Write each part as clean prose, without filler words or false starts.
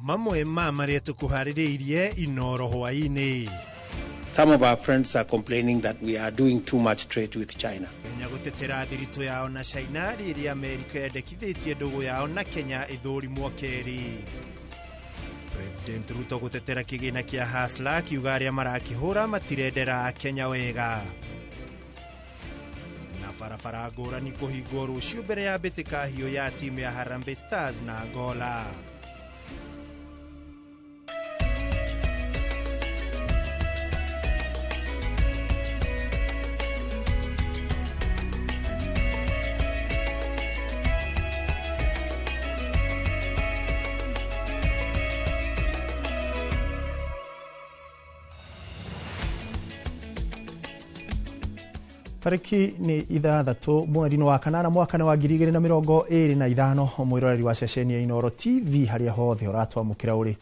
Mamwe ma marĩa tũkũharĩrĩirie Inoro hwaĩ-inĩ. Some of our friends are complaining that we are doing too much trade with China. Kenya gũtetera thiritũ yao na China rĩrĩa Amerika yendekithĩtie ndũgũ yao na Kenya ĩthũrimwo kerĩ. President Ruto gũtetera kĩgĩna kĩa Hustler akiuga arĩa marakĩhũra matirendera Kenya wega. Na barabara ngũrani kũhingwo rũciũ mbere ya mbĩtĩka hiũ ya timu ya Harambee Stars na Angola. Tarĩki nĩ 6 mweri-inĩ wa 8 mwaka wa 2025 mwĩroreri wa ceceni ya Inooro TV harĩa hothe ũratwamũkĩra ũrĩ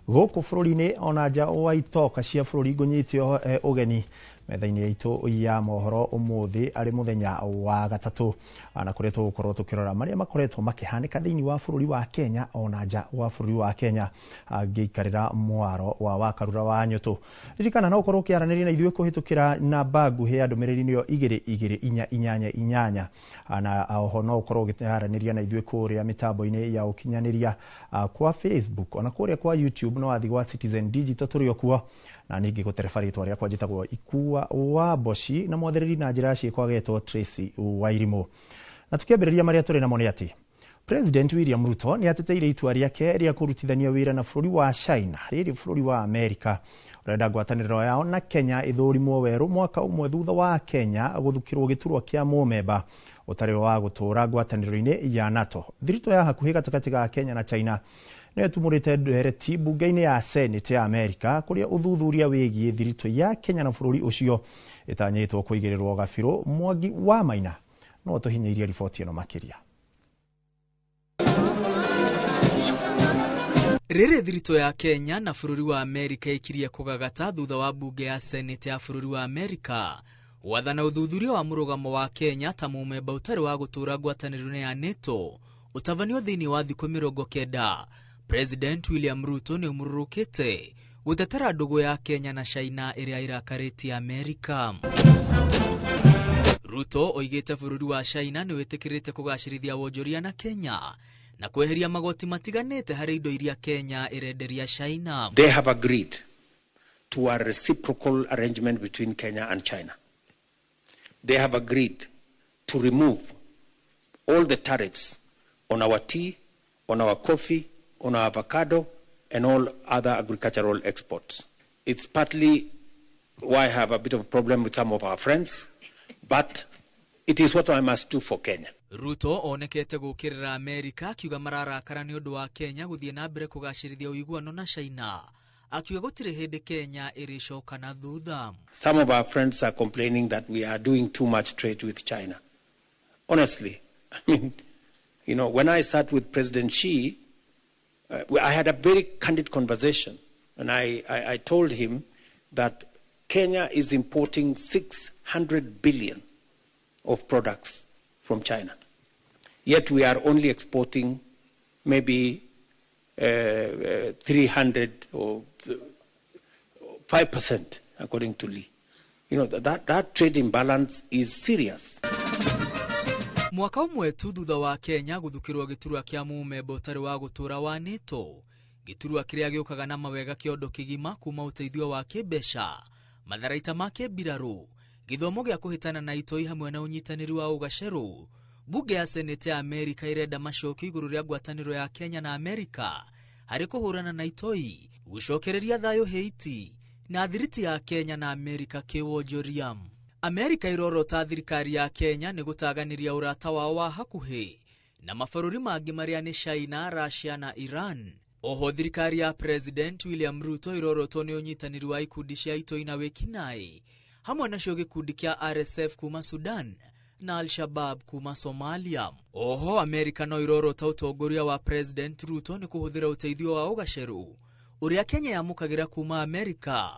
gũkũ bũrũri-inĩ ona nja wa itoka cia bũrũri. Ngũnyite ũgeni metha-inĩ itũ ya mohoro ũmũthĩ arĩ mũthenya wa gatatũ, na kũrĩa tũgũkorwo tũkĩrora marĩa makoretwo makĩhanĩka thĩinĩ wa bũrũri wa Kenya ona nja wa bũrũri wa Kenya, ngĩikarĩra mwaro wa Wakarura wa Nyũtũ. Ririkana no ũkorwo ũkĩaranĩria na ithuĩ kũhĩtũkĩra namba nguhĩ ya ndũmĩrĩri nĩyo 22488, na oho no ũkorwo ũkĩaranĩria na ithuĩ kũrĩa mĩtambo-inĩ ya ũkinyanĩria kwa Facebook ona kũrĩa kwa YouTube, no wathiĩ gwa Citizen Digital tũrĩ o kuo. Na ningĩ gũtereba rĩtwa rĩakwa njĩtagwo Ikua wa Mboci na mwathereri na njĩra ya ciĩko agetwo Tracy Wairimũ. Na tũkĩambĩrĩria marĩa tũrĩ namo nĩ atĩ President William Ruto nĩ ateteire itua rĩake rĩa kũrutithania wĩra na bũrũri wa China rĩrĩ bũrũri wa Amerika ũrenda ngwatanĩro yao na Kenya ĩthũrimwo werũ mwaka ũmwe thutha wa Kenya gũthukĩrwo gĩturwa kĩa mũmemba ũtarĩ wa gũtũũra ngwatanĩro-inĩ ya NATO. Thiritũ ya hakuhĩ gatagatĩ ga Kenya na China nĩyo ĩtumũrĩte ndereti mbunge-inĩ ya Senate ya Amerika kũrĩa ũthuthuria wĩgiĩ thiritũ ya Kenya na bũrũri ũcio ĩtanyĩtwo kũigĩrĩrwo gabirũ. Mwangi wa Maina no tũhinyĩirie riboti ĩno makĩria. Rĩrĩ thiritũ ya Kenya na bũrũri wa Amerika ĩkirie kũgagata thutha wa mbunge ya Senate ya bũrũri wa Amerika gwathana ũthuthuria wa mũrũgamo wa Kenya ta mũmemba ũtarĩ wa gũtũũra ngwatanĩro-inĩ ya NATO ũtabanio thĩinĩ wa thikũ 90. President William Ruto nĩ ũmũrũrũkĩte gũtetera ndũgũ ya Kenya na China ĩrĩa ĩrakarĩtie Amerika. Ruto oigĩte bũrũri wa China nĩ wĩtĩkĩrĩte kũgacĩrithia wonjoria na Kenya na kweheria magoti matiganĩte harĩ indo iria Kenya ĩrenderia China. They have agreed to a reciprocal arrangement between Kenya and China. They have agreed to remove all the tariffs on our tea, on our coffee, on our avocado, and all other agricultural exports. It's partly why I have a bit of a problem with some of our friends, but it is what I must do for Kenya. Ruto onekete gũkĩrĩra Amerika akiuga mararakara nĩ ũndũ wa Kenya gũthiĩ na mbere kũgacĩrithia ũiguano na China, akiuga gũtirĩ hĩndĩ Kenya ĩrĩcoka na thutha. Some of our friends are complaining that we are doing too much trade with China. Honestly, I mean, you know, when I sat with President Xi, I had a very candid conversation, and I told him that Kenya is importing 600 billion of products from China. Yet we are only exporting maybe 300 or 5%, according to Lee. You know, that trade imbalance is serious. Mwaka ũmwe tu thutha wa Kenya gũthukĩrwo gĩturwa kĩa mũmemba ũtarĩ wa gũtũũra wa NATO, gĩturwa kĩrĩa gĩũkaga na mawega kĩondo kĩgima kuma ũteithio wa kĩmbeca, matharaita ma kĩmbirarũ, gĩthomo gĩa kũhĩtana na itoi hamwe na ũnyitanĩri wa ũgacerũ. Bunge ya Senate ya Amerika ĩrenda macokio igũrũ rĩa ngwatanĩro ya Kenya na Amerika harĩ kũhũrana na itoi, gũcokereria thayũ Haiti na thiriti ya Kenya na Amerika kĩwonjoria. Amerika irorota thirikari ya Kenya nĩ gũtaganĩria ũrata wao wa hakuhĩ na mabũrũri mangĩ marĩa nĩ China, Russia na Iran. Oho thirikari ya President William Ruto irorotwo nĩ ũnyitanĩri wa ikundi cia itoi na wĩkinaĩ hamwe nacio gĩkundi kĩa RSF kuma Sudan na Al-Shabaab kuma Somalia. Oho Amerika no irorota ũtongoria wa President Ruto nĩ kũhũthĩra ũteithio wa ũgacerũ ũrĩa Kenya yamũkagĩra kuma Amerika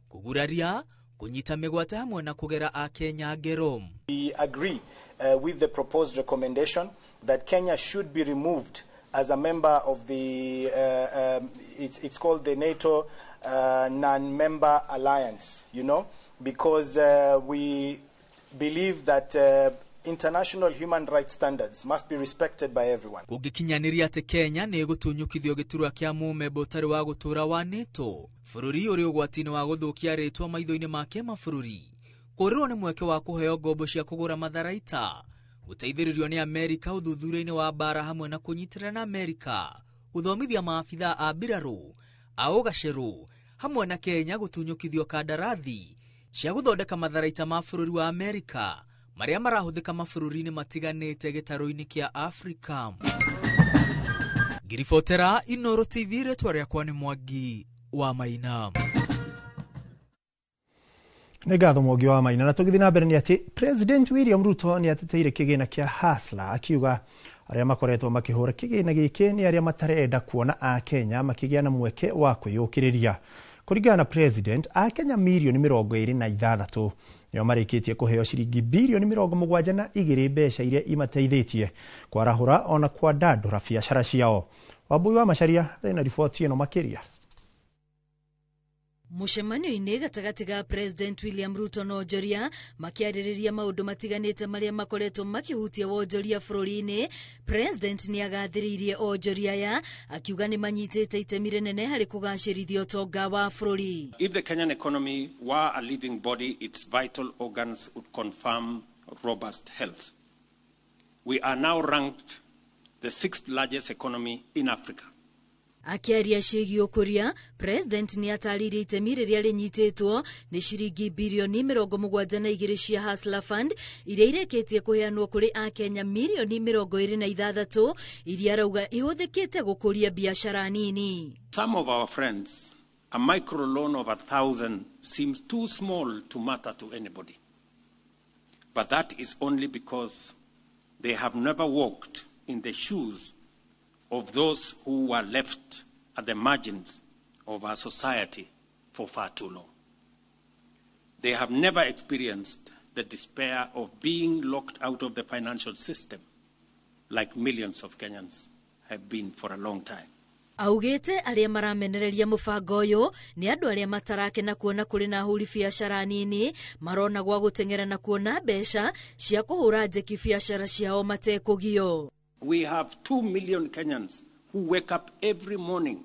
kũguraria, kũnyita mĩgwate hamwe na kũgera a Kenya ngero. We agree with the proposed recommendation that Kenya should be removed as a member of the, it's called the NATO non-member alliance, you know, because we believe that international human rights standards must be respected by everyone. Kũngĩkinyanĩria atĩ Kenya nĩ ĩgũtunyũkithio gĩturwa kĩa mũmemba ũtarĩ wa gũtũũra wa NATO, bũrũri ũrĩ ũgwati-inĩ wa gũthũkia rĩtwa maitho-inĩ ma kĩmabũrũri, kũũrĩrwo nĩ mweke wa kũheo ngombo cia kũgũra matharaita, gũteithĩrĩrio nĩ Amerika ũthuthuria-inĩ wa mbaara hamwe na kũnyitĩrĩra na Amerika, gũthomithia maabithaa a mbirarũ a ũgacerũ hamwe na Kenya gũtunyũkithio kandarathi cia gũthondeka matharaita ma bũrũri wa Amerika marĩa marahũthĩka mabũrũri-inĩ matiganĩte gĩtarũ-inĩ kĩa Afrika. Ngiribotera Inooro TV, rĩtwa rĩakwa nĩ Mwangi wa Maina. Nĩ ngatho Mwangi wa Maina. Na tũgĩthiĩ na mbere nĩ atĩ President William Ruto nĩ ateteire kĩgĩna kĩa Hustler, akiuga arĩa makoretwo makĩhũra kĩgĩna gĩkĩ nĩ arĩa matarenda kuona Akenya makĩgĩa na mweke wa kwĩyũkĩrĩria. Kũringana na President, Akenya mirioni 26 nĩo marĩkĩtie kũheo ciringi birioni 72 mbeca iria imateithĩtie kwarahũra ona kwandandũra biacara ciao. Wambui wa Macharia arĩ na riboti ĩno makĩria. Mũcemanio-inĩ gatagatĩ ga President William Ruto na onjoria makĩarĩrĩria maũndũ matiganĩte marĩa makoretwo makĩhutia wonjoria bũrũri-inĩ, President nĩ agathĩrĩirie onjoria aya akiuga nĩ manyitĩte itemi rĩnene harĩ kũgacĩrithia ũtonga wa bũrũri. If the Kenyan economy were a living body, its vital organs would confirm robust health. We are now ranked the 6th largest economy in Africa. Akĩaria ciĩgiĩ ũkũria, President nĩ atarĩirie itemi rĩrĩa rĩnyitĩtwo nĩ ciringi birioni 72 cia Hustler Fund iria irĩkĩtie kũheanwo kũrĩ Akenya mirioni 26 iria arauga ihũthĩkĩte gũkũria biacara nini. Some of our friends, a microloan of 1,000 seems too small to matter to anybody. But that is only because they have never walked in the shoes of those who were left at the margins of our society for far too long. They have never experienced the despair of being locked out of the financial system, like millions of Kenyans have been for a long time. Augĩte arĩa maramenereria mũbango ũyũ nĩ andũ arĩa matarakena kuona kũrĩ na ahũri biacara nini marona gwa gũteng'era na kuona mbeca cia kũhũra njeki biacara ciao matekũgio. We have 2 million Kenyans who wake up every morning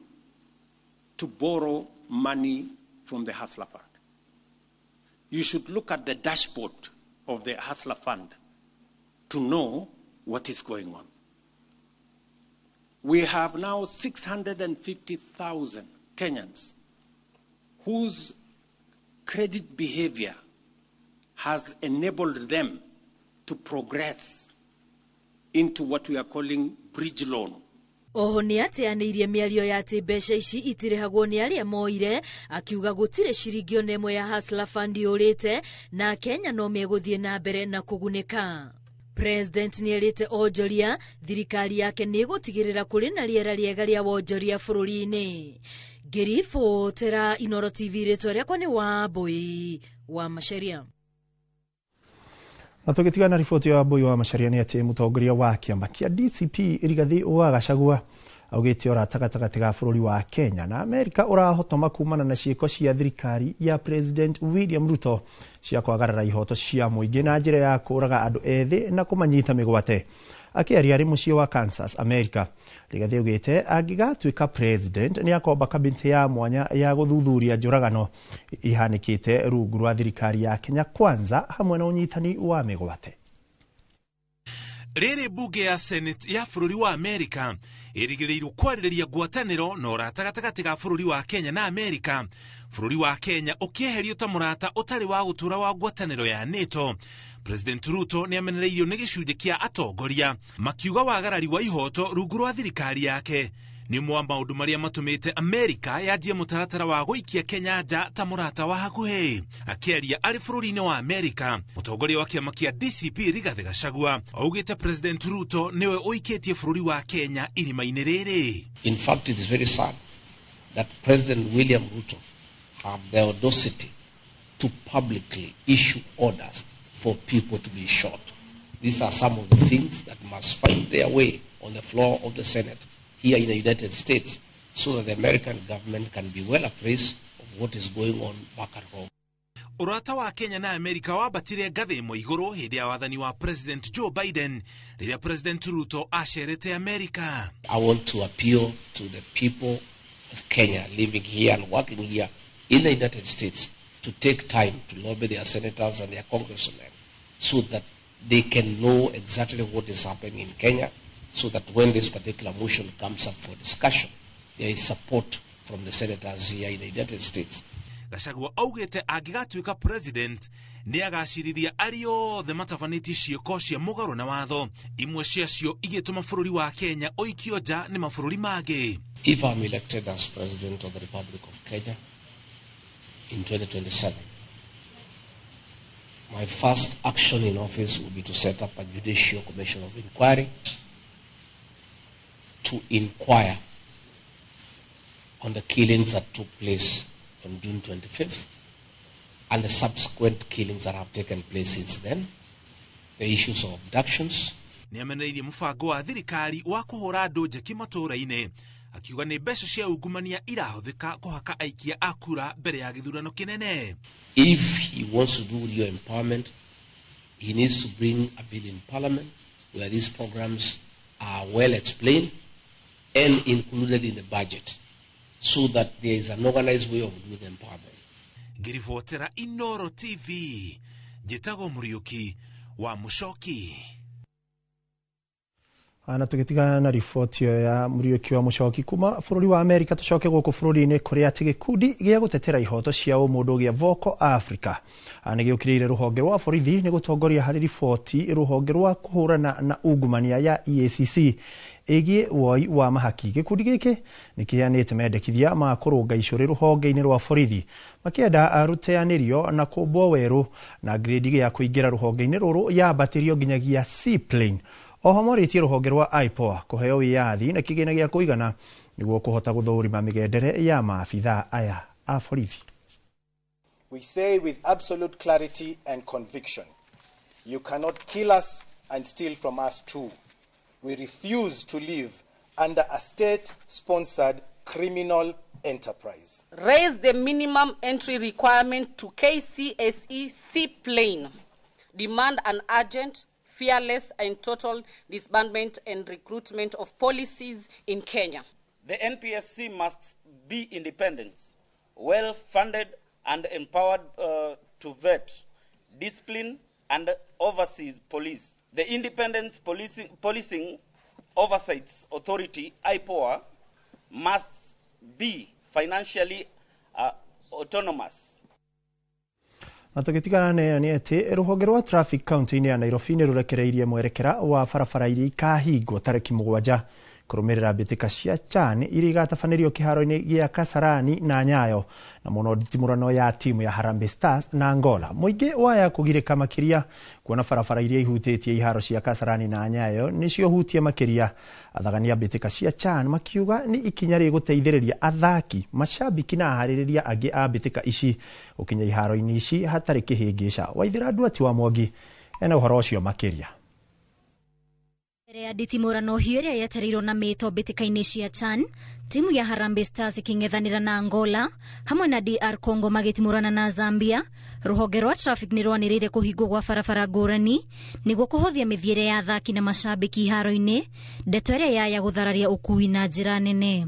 to borrow money from the Hustler Fund. You should look at the dashboard of the Hustler Fund to know what is going on. We have now 650,000 Kenyans whose credit behavior has enabled them to progress into what we are calling bridge loan. Oho nĩ ateanĩirie mĩario ya atĩ mbeca ici itirĩhagwo nĩ arĩa moire, akiuga gũtirĩ ciringi ona ĩmwe ya Hustler Fund yũrĩte na Kenya no megũthiĩ na mbere na kũgunĩka. President nĩ erĩte onjoria thirikari yake nĩ ĩgũtigĩrĩra kũrĩ na rĩera rĩega rĩa wonjoria bũrũri-inĩ. Ngĩribotera Inooro TV, rĩtwa rĩakwa nĩ Wambui wa Macharia. Na tũgĩtigana na riboti ya Wambui wa Macharia nĩ atĩ mũtongoria wa kĩama kĩa DCP Rigathi wa Gachagua augĩte ũrata gatagatĩ ga bũrũri wa Kenya na Amerika ũrahotoma kumana na ciĩko cia thirikari ya President William Ruto cia kwagarara ihoto cia mũingĩ na njĩra ya kũũraga andũ ethĩ na kũmanyita mĩgwate. Akĩaria arĩ mũciĩ wa Kansas, Amerika, Rigathi augĩte angĩgatuĩka president nĩ akomba kabinti ya mwanya ya gũthuthuria njũragano ihanĩkĩte rungu rwa thirikari ya Kenya Kwanza hamwe na ũnyitani wa mĩgwate. Rĩrĩ mbunge ya Senate ya bũrũri wa Amerika ĩrĩgĩrĩirwo kwarĩrĩria ngwatanĩro na ũrata gatagatĩ ga bũrũri wa Kenya na Amerika, bũrũri wa Kenya ũkĩeherio ta mũrata ũtarĩ wa gũtũũra wa ngwatanĩro ya NATO. President Ruto nĩ amenereirio nĩ gĩcunjĩ kĩa atongoria makiuga wagarari wa ihoto rungu rwa thirikari yake nĩ ũmwe wa maũndũ marĩa matũmĩte Amerika yanjie mũtaratara wa gũikia Kenya nja ta mũrata wa hakuhĩ. Akĩaria arĩ bũrũri-inĩ wa Amerika, mũtongoria wa kĩama kĩa DCP Rigathi Gachagua augĩte President Ruto nĩwe ũikĩtie bũrũri wa Kenya irima-inĩ rĩrĩ. In fact, it is very sad that President William Ruto have the audacity to publicly issue orders for people to be shot. These are some of the things that must find their way on the floor of the Senate here in the United States so that the American government can be well appraised of what is going on back at home. Ũrata wa Kenya na Amerika wambatire ngathĩ ĩmwe igũrũ hĩndĩ ya wathani wa President Joe Biden rĩrĩa President Ruto acerete Amerika. I want to appeal to the people of Kenya living here and working here in the United States to take time to lobby their senators and their congressmen so that they can know exactly what is happening in Kenya, so that when this particular motion comes up for discussion, there is support from the senators here in the United States. Gachagua augĩte angĩgatuĩka president nĩ agacirithia arĩa othe matabanĩtie ciĩko cia mũgarũ na watho, imwe ciacio igĩtũma bũrũri wa Kenya ũikio nja nĩ mabũrũri mangĩ. If I'm elected as president of the Republic of Kenya in 2027, my first action in office will be to set up a judicial commission of inquiry to inquire on the killings that took place on June 25th and the subsequent killings that have taken place since then, the issues of abductions. Nĩ amenereirie mũbango wa thirikari wa kũhũra andũ njeki matũũra-inĩ, akiuga nĩ mbeca cia ungumania irahũthĩka kũhaka aikia a kura mbere ya gĩthurano kĩnene. If he wants to do real empowerment, he needs to bring a bill in parliament where these programs are well explained and included in the budget, so that there is an organized way of doing empowerment. Ngĩribotera Inoro TV, njĩtagwo Mũriũki wa Mũcoki. Na tũgĩtigana na riboti ĩyo ya Mũriũki wa Mũcoki kuma bũrũri wa Amerika, tũcoke gũkũ bũrũri-inĩ kũrĩa atĩ gĩkundi gĩa gũtetera ihoto cia ũmũndũ gĩa Vocal Africa nĩ gĩũkĩrĩire rũhonge rwa borithi nĩ gũtongoria harĩ riboti rũhonge rwa kũhũrana na ungumania ya EACC ĩgiĩ woi wa mahaki. Gĩkundi gĩkĩ nĩ kĩheanĩte mendekithia ma kũrũnga icũrĩ rũhonge-inĩ rwa borithi makĩenda rũteanĩrio na kũmbwo werũ na grade ya kũingĩra rũhonge-inĩ rũrũ yambatĩrio nginyagia C plane. Oho morĩtie rũhonge rwa IPOA kũheo wĩyathi na kĩgĩna gĩa kũigana nĩguo kũhota gũthũrima mĩgendere ya maabithaa aya a borithi. We say with absolute clarity and conviction, you cannot kill us and steal from us too. We refuse to live under a state-sponsored criminal enterprise. Raise the minimum entry requirement to KCSE C plane. Demand an urgent, fearless and total disbandment and recruitment of policies in Kenya. The NPSC must be independent, well-funded and empowered to vet, discipline and overseas police. The Independent Policing Oversight Authority, IPOA, must be financially autonomous. Na tũgĩtigana na ĩyo nĩ atĩ rũhonge rwa traffic county-inĩ ya Nairobi nĩ rũrekereirie mwerekera wa barabara iria ikahingwo tarĩki 7 kũrũmĩrĩra mbĩtĩka cia CHAN iria igatabanĩrio kĩharo-inĩ gĩa Kasarani na Nyayo, na mũno nditimũrano ya timu ya Harambee Stars na Angola. Mũingĩ waya kũgirĩka makĩria kuona barabara iria ihutĩtie iharo cia Kasarani na Nyayo nĩcio hutie makĩria. Athagania mbĩtĩka cia CHAN makiuga nĩ ikinya rĩgũteithĩrĩria athaki, macambĩki na aharĩrĩria angĩ a mbĩtĩka ici gũkinya iharo-inĩ ici hatarĩ kĩhĩngĩca. Waithĩra Nduati wa Mwangi ena ũhoro ũcio makĩria. Mbere ya nditimũrano hiyo ĩrĩa yetereirwo na mĩto mbĩtĩka-inĩ cia CHAN, timu ya Harambee Stars ikĩng'ethanĩra na Angola hamwe na DR Congo magĩtimũrana na Zambia, rũhonge rwa traffic nĩ rwanĩrĩire kũhingwo gwa barabara ngũrani nĩguo kũhũthia mĩthiĩre ya athaki na macambĩki iharo-inĩ, ndeto ĩrĩa yaya gũthararia ũkui na njĩra nene.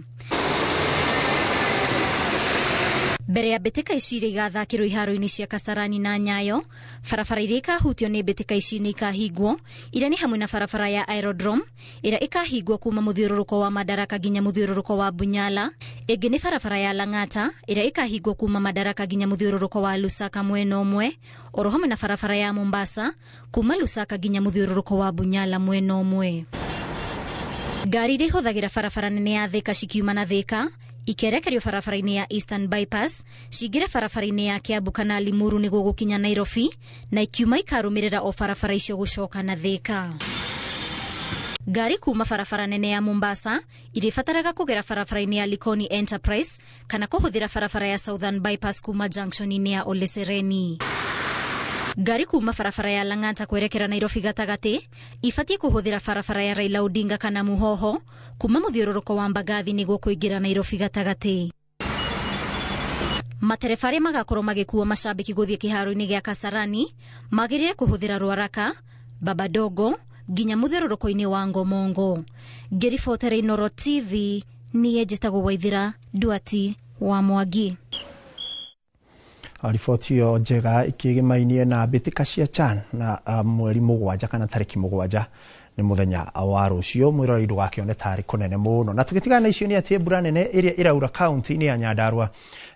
Mbere ya mbĩtĩka ici iria igathakĩrwo iharo-inĩ cia Kasarani na Nyayo, barabara iria ikahutio nĩ mbĩtĩka ici nĩ ikahingwo, iria nĩ hamwe na barabara ya Aerodrome ĩrĩa ĩkahingwo kuma mũthiũrũrũko wa Madaraka nginya mũthiũrũrũko wa Bunyala. Ĩngĩ nĩ barabara ya Lang'ata ĩrĩa ĩkahingwo kuma Madaraka nginya mũthiũrũrũko wa Lusaka mwena ũmwe, oro hamwe na barabara ya Mombasa kuma Lusaka nginya mũthiũrũrũko wa Bunyala mwena ũmwe. Ngari iria ihũthagĩra barabara nene ya Thika cikiuma na Thika ikerekerio barabara-inĩ ya Eastern Bypass cingĩre barabara-inĩ ya Kiambu kana Limuru nĩguo gũkinya Nairobi, na ikiuma ikarũmĩrĩra o barabara icio gũcoka na Thika. Ngari kuma barabara nene ya Mombasa irĩbataraga kũgera barabara-inĩ ya Likoni Enterprise kana kũhũthĩra barabara ya Southern Bypass kuma junction-inĩ ya Ole Sereni. Ngari kuma barabara ya Lang'ata kwerekera Nairobi gatagatĩ ibatiĩ kũhũthĩra barabara ya Raila Odinga kana Muhoho kuma mũthiũrũrũko wa Mbagathi nĩguo kũingĩra Nairobi gatagatĩ. Matereba arĩa magakorwo magĩkuua macambĩki gũthiĩ kĩharo-inĩ gĩa Kasarani magĩrĩire kũhũthĩra Rwaraka, Babadogo nginya mũthiũrũrũko-inĩ wa Ngomongo. Ngĩribotera Inooro TV niĩ njĩtagwo Waithĩra Nduati wa Mwangi. Riboti ĩyo njega ikĩgĩmainie na mbĩtĩka cia CHAN na mweri 7 kana tarĩki 7 nĩ mũthenya wa rũciũ. Mwĩroreri ndũgakĩone tarĩ kũnene mũno. Na tũgĩtigana na icio nĩ atĩ mbura nene ĩrĩa ĩraura kaunti-inĩ ya Nyandarua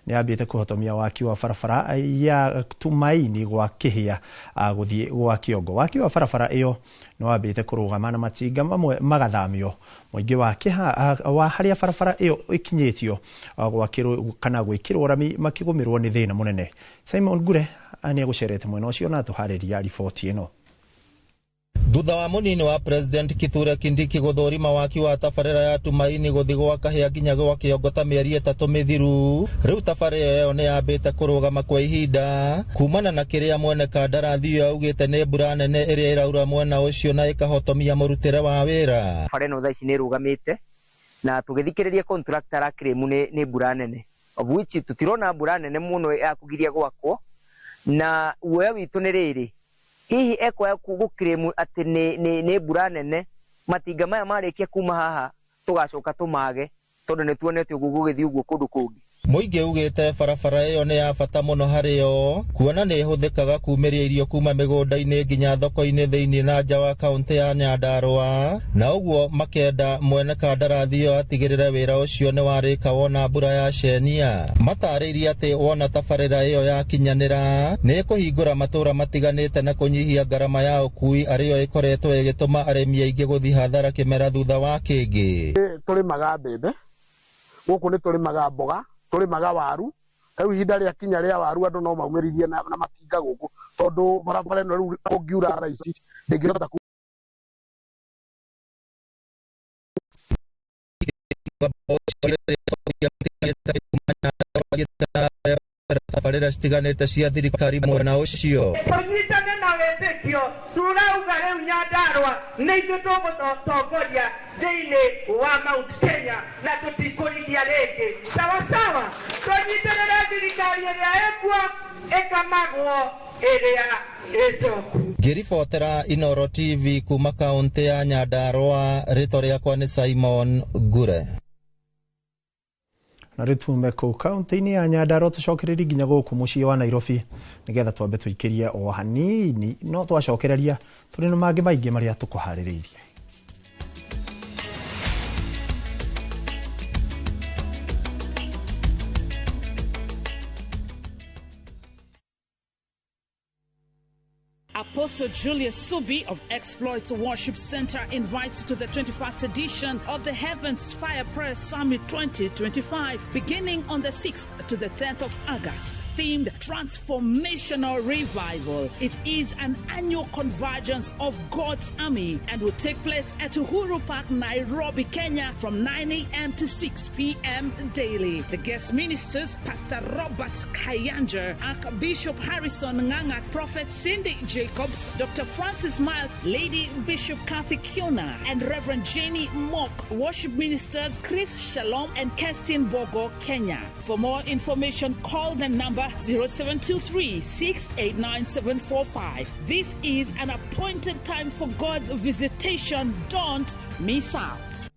nĩ yambĩte kũhotomia waki wa barabara ya Tumaini gwa Kĩhĩa gũthiĩ gwa Kĩongo. Waki wa barabara ĩyo nĩ wambĩte kũrũgama na matinga mamwe magathamio. Mũingĩ wa Kĩha wa harĩa barabara ĩyo ĩkinyĩtio gwakĩrwo kana gwĩkĩrwo rami makĩgũmĩrwo nĩ thĩna mũnene. Simon Ngure nĩ egũcerete mwena ũcio na atũharĩria riboti ĩno. Thutha wa munini wa President Kithure Kindiki guthurima waki wa tabarĩra ya Tumaini guthi gwa Kahĩa nginya gwa Kĩongo ta mĩeri 3 mĩthiru, rĩu tabarĩra ĩyo nĩ yambĩte kũrũgama kwa ihinda kumana na kĩrĩa mwene kandarathi ĩyo augĩte nĩ mbura nene ĩrĩa ĩraura mwena ũcio na ĩkahotomia mũrutĩre wa wĩra. Bara ĩno thaa ici nĩ ĩrũgamĩte na tũgĩthikĩrĩria contractor arakĩrĩmu nĩ mbura nene, of which tũtirona mbura nene mũno ya kũgiria gwakwo, na guoya witũ nĩ rĩrĩ, hihi ekoya gũkirĩmu atĩ nĩ mbura nene, matinga maya marĩkia kuma haha tũgacoka tũmage tondũ nĩ tuonete ũguo gũgĩthiĩ ũguo kũndũ kũngĩ. Mũingĩ ugĩte barabara ĩyo nĩ ya bata mũno harĩo kuona nĩ ĩhũthĩkaga kumĩria irio kuma mĩgũnda-inĩ nginya thoko-inĩ thĩinĩ na nja wa kaũntĩ ya Nyandarua, na ũguo makenda mwene kandarathi ĩyo atigĩrĩre wĩra ũcio nĩ warĩka wona mbura yacenia. Matarĩirie atĩ wona tabarĩra ĩyo yakinyanĩra nĩ ĩkũhingũra matũũra matiganĩte na kũnyihia ngarama ya ũkui arĩyo ĩkoretwo ĩgĩtũma arĩmi aingĩ gũthiĩ hathara kĩmera thutha wa kĩngĩ. Tũrĩmaga mbembe gũkũ, nĩ tũrĩmaga mboga, tũrĩmaga waru. Rĩu ihinda rĩa kinya rĩa waru andũ no maumĩririe na matinga gũkũ tondũ barabara ĩno rĩu kũngiura thaa ici ndĩngĩhota. Tabarĩra citiganĩte cia thirikari mwena ũcio. Tũnyitane na wĩtĩkio, turauga rĩu Nyandarua nĩ ithuĩ tũgũtongoria thĩinĩ wa Mount Kenya na tũtikũrigia rĩngĩ. Sawa sawa, tũnyitĩrĩre thirikari ĩrĩa ĩkuo ĩkamagwo ĩrĩa ĩnjoku. Ngĩribotera Inooro TV kuma kaũntĩ ya Nyandarua, rĩtwa rĩakwa nĩ Simon Ngure. Na rĩu tume kũu kaũntĩ-inĩ ya Nyandarua tũcokererie nginya gũkũ mũciĩ wa Nairobi nĩgetha twambe tũikĩrie o hanini, no twacokereria tũrĩ na mangĩ maingĩ marĩa tũkũharĩrĩirie. Apostle Julius Subi of Exploits Worship Center invites to the 21st edition of the Heavens Fire Prayer Summit 2025, beginning on the 6th to the 10th of August, themed Transformational Revival. It is an annual convergence of God's army and will take place at Uhuru Park, Nairobi, Kenya, from 9 a.m. to 6 p.m. daily. The guest ministers, Pastor Robert Kayanja, Archbishop Harrison Nganga, Prophet Cindy Jacobs, Dr. Francis Miles, Lady Bishop Kathy Kiona, and Reverend Jenny Mock. Worship ministers Chris Shalom and Kerstin Bogo, Kenya. For more information, call the number 0723 689 745. This is an appointed time for God's visitation. Don't miss out.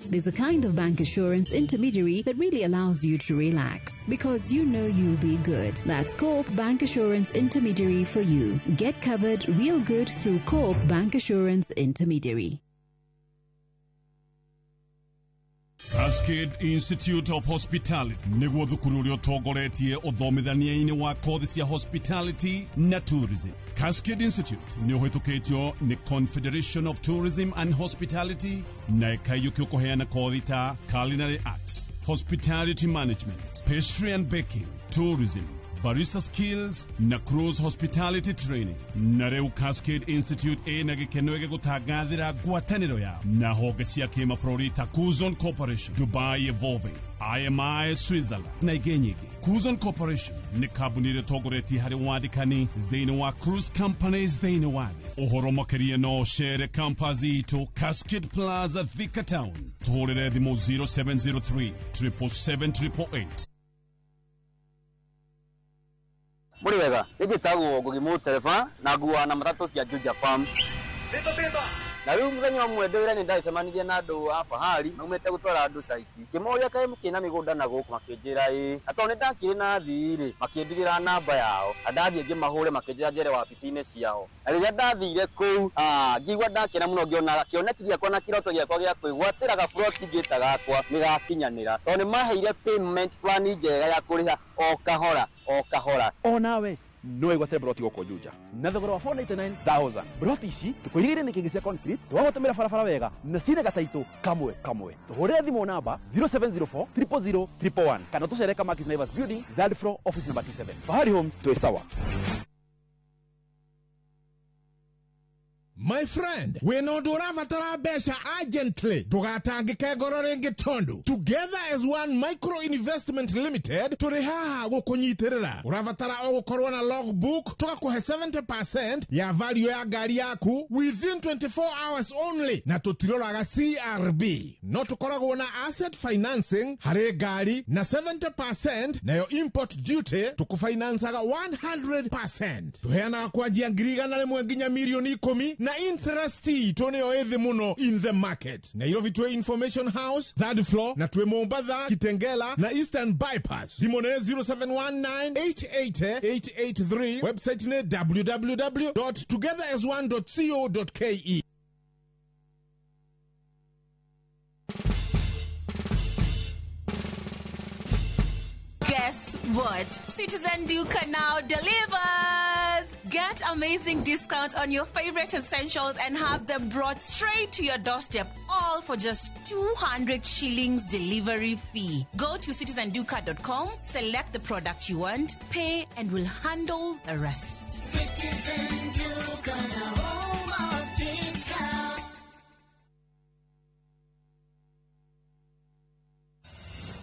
There's a kind of bank assurance intermediary that really allows you to relax because you know you'll be good. That's Co-op Bank Assurance Intermediary for you. Get covered real good through Co-op Bank Assurance Intermediary. Cascade Institute of Hospitality nĩguo thukuru ũrĩa ũtongoretie ũthomithania-inĩ wa kothi cia hospitality na tourism. Cascade Institute nĩ ũhĩtũkĩtio nĩ Confederation of Tourism and Hospitality na ĩkaiyũkio kũheana kothi ta culinary arts, hospitality management, pastry and baking, tourism, barista skills na cruise hospitality training. Na rĩu Cascade Institute ĩna gĩkeno gĩgũtangathĩra ngwatanĩro yao na honge cia kĩmabũrũri ta Kuzon Corporation, Dubai Evolving, IMI Switzerland na ingĩ nyingĩ. Kuzon Corporation nĩ kambuni ĩrĩa ĩtongoretie harĩ wandĩkani thĩinĩ wa cruise companies thĩinĩ wa thĩ. Ũhoro makĩria no ũcere campus itũ Cascade Plaza, Thika Town. Tũhũrĩre thimũ 0703 777 888. Mũrĩ wega, nĩ njĩtagwo Ngugi Mũtereba na nguaga na matatũ cia Juja Farm. Na rĩu mũthenya ũmwe ndĩ wĩra nĩ ndacemanirie na andũ a fahari maumĩte gũtwara andũ caiti. Ngĩmoria kaĩ mũkĩrĩ na mĩgũnda na gũkũ, makĩnjĩra ĩĩ. Na tondũ nĩ ndakĩrĩ na athii rĩ, makĩndigĩra namba yao. Na ndathiĩ ngĩmahũre makĩnjĩra njere wabici-inĩ ciao. Na rĩrĩa ndathire kũu, ngĩigua ndakena mũno ngĩona kĩoneki gĩakwa na kĩroto gĩakwa gĩa kwĩgwatĩra gaburoti ngĩta gakwa nĩ gakinyanĩra. Tondũ nĩ maheire payment plan njega ya kũrĩha o kahora o kahora. Onawe no wĩgwatĩre broti gũkũ Juja na thogora wa 499,000. Broti ici tũkũirigĩire nĩ kĩngĩ cia concrete, tũgagũtũmĩra barabara wega na cina gataitũ kamwe kamwe. Tũhũrĩre thimũ namba 0704 000 111 kana tũcere Kamakis Naivas Building, third floor, office number 27. Fahari Homes, twĩ sawa. My friend, wĩna ũndũ ũrabatara mbeca urgently, ndũgatangĩke ngoro rĩngĩ tondũ Together as One Micro Investment Limited tũrĩ haha gũkũnyitĩrĩra. Ũrabatara o gũkorwo na logbook, tũgakũhe 70% ya value ya ngari yaku within 24 hours only, na tũtiroraga CRB. No tũkoragwo na asset financing harĩ ngari na 70%, nayo import duty tũkũfinancaga 100%. Tũheanaga kwanjia 100,000 nginya 10,000,000 na interest itũ nĩyo ĩthĩ mũno in the market. Nairobi twĩ Information House third floor, na twĩ Mombatha, Kitengela na Eastern Bypass. Thimũ nĩ 0719888883, website nĩ www.togetheras1.co.ke. Guess what? Citizen Duka now delivers! Get amazing discount on your favorite essentials and have them brought straight to your doorstep, all for just 200 shillings delivery fee. Go to citizenduka.com, select the product you want, pay, and we'll handle the rest. Citizen Duka, the home of discount.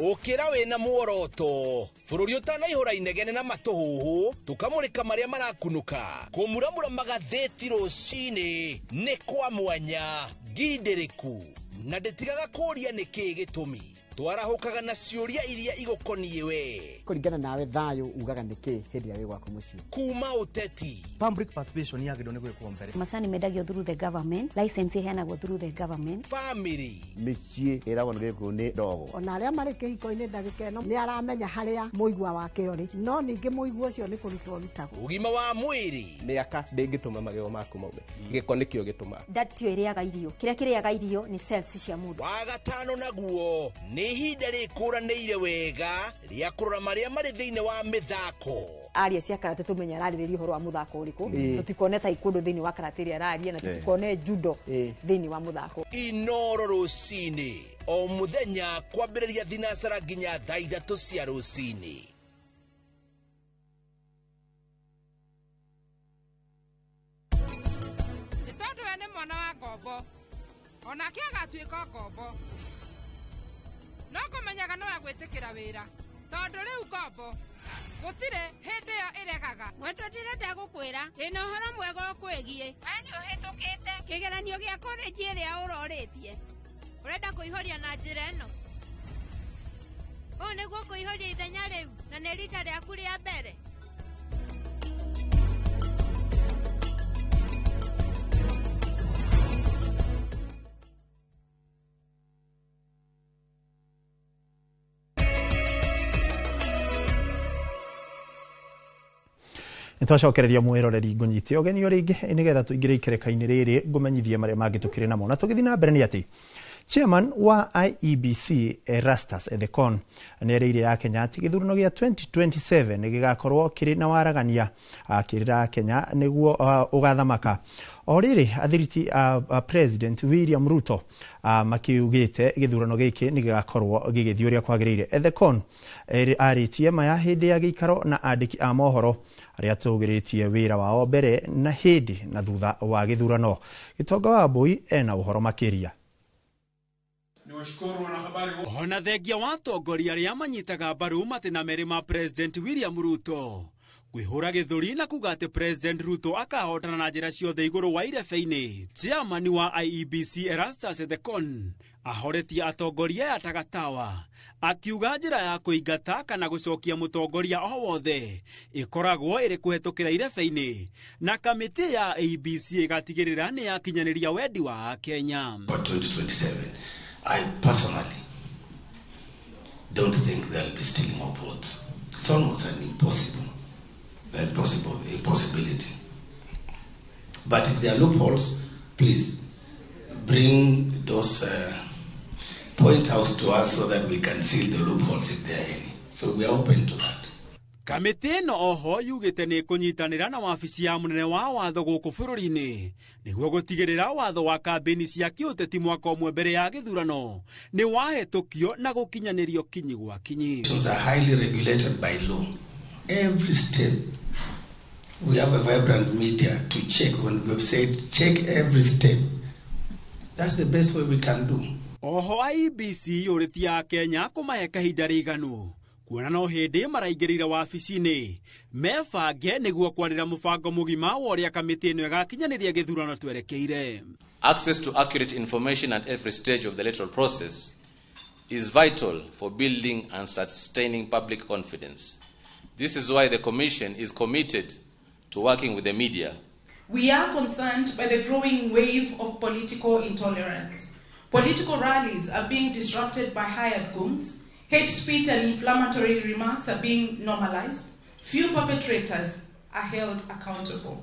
Ũkĩra wĩna muoroto bũrũri ũtanaihũra inegene na matũhũhũ, tũkamũrĩka marĩa marakunũka, kũmuramura magathĩti rũcinĩ nĩ kwa mwanya ngindĩrĩku na ndĩtigaga kũũria nĩkĩĩ gĩtũmi. Twarahũkaga na ciũria iria igũkoniĩ we. Kũringana nawe thayũ ugaga nĩkĩ hĩndĩ ĩrĩa wĩ gwaku mũciĩ? Kuma ũteti, public participation yagĩrĩirwo nĩ gwĩkwo mbere. Macani mendagio through the government, license iheanagwo through the government. Family, mĩciĩ ĩragwo nĩ gĩkũyũ nĩ ndogo. Ona arĩa marĩ kĩhiko-inĩ ndagĩka ĩno nĩ aramenya harĩa mũigua wake ũrĩ, no ningĩ mũigua ũcio nĩ kũrutwo ũrutagwo. Ũgima wa mwĩrĩ, mĩaka ndĩngĩtũma magego maku maume, gĩko nĩkĩo gĩtũmaga. Nda tio ĩrĩaga irio, kĩrĩa kĩrĩaga irio nĩ cells cia mũndũ. Wa gatano naguo nĩ ihinda rĩkũranĩire wega rĩa kũrora marĩa marĩ thĩinĩ wa mĩthako. Aria cia karate tũmenye ararĩrĩria ũhoro wa mũthako ũrĩkũ, tũtikone taekwondo thĩinĩ wa karate ĩrĩa araria, na tũtikone judo thĩinĩ wa mũthako. Inoro rũcinĩ o mũthenya kwambĩrĩria thinacara nginya thaa 3 cia rũcinĩ. Nĩ tondũ we nĩ mwana wa ngombo, onake agatuĩka ngombo, no kũmenyaga no agwĩtĩkĩra wĩra tondũ rĩu ngombo gũtirĩ hĩndĩ ĩyo ĩregaga. Wendo ndĩrenda gũkwĩra ndĩna ũhoro mwega ũkwĩgiĩ. We nĩ ũhĩtũkĩte kĩgeranio gĩa kũrĩnji ĩrĩa ũrorĩtie. Ũrenda kũihũria na njĩra ĩno? Ũũ nĩguo kũihũria ithenya rĩu, na nĩ rita rĩaku rĩa mbere. Nĩtwacokereria mwĩroreri ngũnyite ũgeni o rĩngĩ nĩgetha tũingĩre ikereka-inĩ rĩrĩ ngũmenyithie marĩa mangĩ tũkĩrĩ namo. Na tũgĩthiĩ na mbere nĩ atĩ Chairman wa IEBC Erastus Ethekon nĩerĩire ya Kenya atĩ gĩthurano gĩa 2027 gĩgakorwo kĩrĩ na waragania, akĩrĩra Kenya nĩguo ũgathamaka. O rĩrĩ athiriti a President William Ruto makiugĩte gĩthurano gĩkĩ nĩ gĩgakorwo gĩgĩthiĩ ũrĩa kwagĩrĩire. Ethekon arĩtie maya hĩndĩ ya gĩikaro na andĩki a mohoro arĩa tũgĩrĩtie wĩra wao mbere na hĩndĩ na thutha wa gĩthurano. Gĩtonga wa Mbui ena ũhoro makĩria. Ona thengia wa atongoria arĩa manyitaga mbaru matĩna merĩ ma President William Ruto kwĩhũra gĩthũri na kuga atĩ President Ruto akahotana na njĩra ciothe igũrũ wa irebe-inĩ. Chairman wa IEBC Erastus Ethekon ahoretie atongoria aya tagatawa akiuga njĩra ya kũingata kana gũcokia mũtongoria o wothe ĩkoragwo ĩrĩ kũhetũkĩra irebe-inĩ na kamĩtĩ ya IEBC ĩgatigĩrĩra nĩ yakinyanĩria wendi wa Kenya. 2027 I personally don't think there'll be stealing of votes. It's almost an impossibility. But if there are loopholes, please bring those point out to us so that we can seal the loopholes if there are any. So we are open to that. Kamĩtĩ ĩno oho yugĩte nĩ kũnyitanĩra na wabici ya mũnene wa watho gũkũ bũrũri-inĩ nĩguo gũtigĩrĩra watho wa kambĩini cia kĩũteti mwaka ũmwe mbere ya gĩthurano nĩ wahĩtũkio na gũkinyanĩrio kinyi gwa kinyi. Elections are highly regulated by law. Every step we have a vibrant media to check. When we have said check every step, that's the best way we can do. Oho IEBC yũrĩtie Akenya kũmahe kahinda rĩiganu kuona no hĩndĩ maraingĩrĩire wabici-inĩ mebange nĩguo kwarĩra mũbango mũgima wa ũrĩa kamĩtĩ ĩno ĩgakinyanĩria gĩthurano twerekeire. Access to accurate information at every stage of the electoral process is vital for building and sustaining public confidence. This is why the Commission is committed to working with the media. We are concerned by the growing wave of political intolerance. Political rallies are being disrupted by hired goons. Hate speech and inflammatory remarks are being normalized. Few perpetrators are held accountable.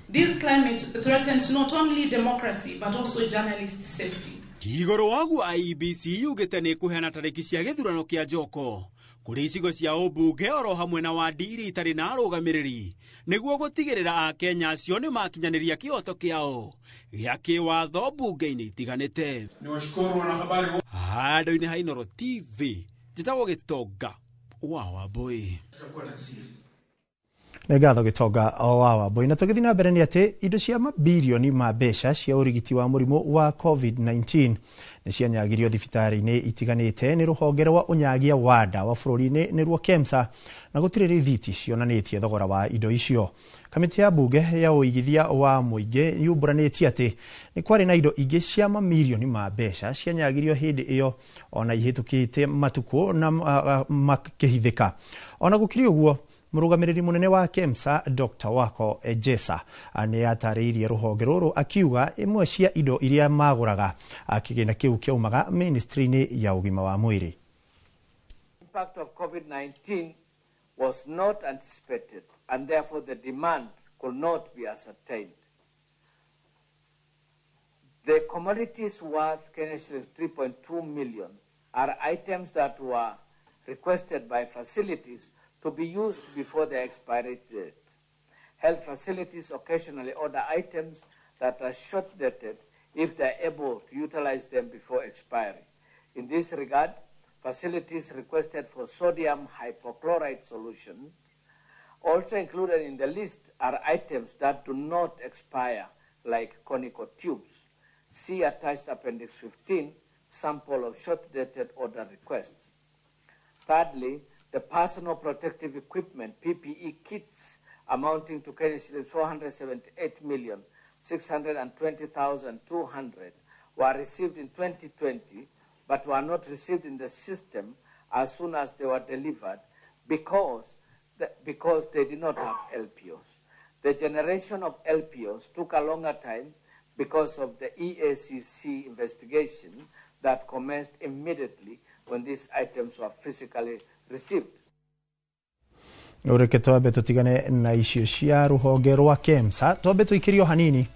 This climate threatens not only democracy, but also journalists' safety. Igũrũ waguo IEBC yugĩte nĩ kũheana tarĩki cia gĩthurano kĩa njoko kũrĩ icigo cia ũmbunge oro hamwe na wandi iria itarĩ na arũgamĩrĩri nĩguo gũtigĩrĩra Akenya acio nĩ makinyanĩria kĩhoto kĩao gĩa kĩwatho mbunge-inĩ itiganĩte. Handũ-inĩ ha Inooro TV njĩtagwo Gĩtonga wa Wambui. Nĩ ngatho Gĩtonga wa Wambui. Na tũgĩthiĩ na mbere nĩ atĩ indo cia mabirioni ma mbeca cia ũrigiti wa mũrimũ wa COVID-19 nĩ cianyagirio thibitarĩ-inĩ itiganĩte nĩ rũhonge rwa ũnyagia wa ndawa bũrũri-inĩ nĩruo KEMSA, na gũtirĩ rĩthiti cionanĩtie thogora wa indo icio. Kamĩtĩ ya mbunge ya ũigithia wa mũingĩ yumbũranĩtie atĩ nĩ kwarĩ na indo ingĩ cia mamirioni ma mbeca cianyagirio hĩndĩ ĩyo ona ihĩtũkĩte matukũ na makĩhithĩka. Ona gũkĩrĩ ũguo, mũrũgamĩrĩri mũnene wa KEMSA Dr. Wako Ejesa nĩ atarĩirie rũhonge rũrũ akiuga imwe cia indo iria magũraga kĩgĩna kĩu kĩaumaga ministry-inĩ ya ũgima wa mwĩrĩ. Impact of COVID-19 was not anticipated and therefore the demand could not be ascertained. The commodities worth 3.2 million are items that were requested by facilities to be used before their expiry date. Health facilities occasionally order items that are short-dated if they are able to utilize them before expiry. In this regard, facilities requested for sodium hypochlorite solution. Also included in the list are items that do not expire, like conical tubes. See attached Appendix 15, sample of short-dated order requests. Thirdly, the personal protective equipment, PPE kits, amounting to 478,620,200 were received in 2020, but were not received in the system as soon as they were delivered because they did not have LPOs. The generation of LPOs took a longer time because of the EACC investigation that commenced immediately when these items were physically received. Reke twambe tũtigane na icio cia rũhonge rwa KEMSA, twambe tũikĩrio hanini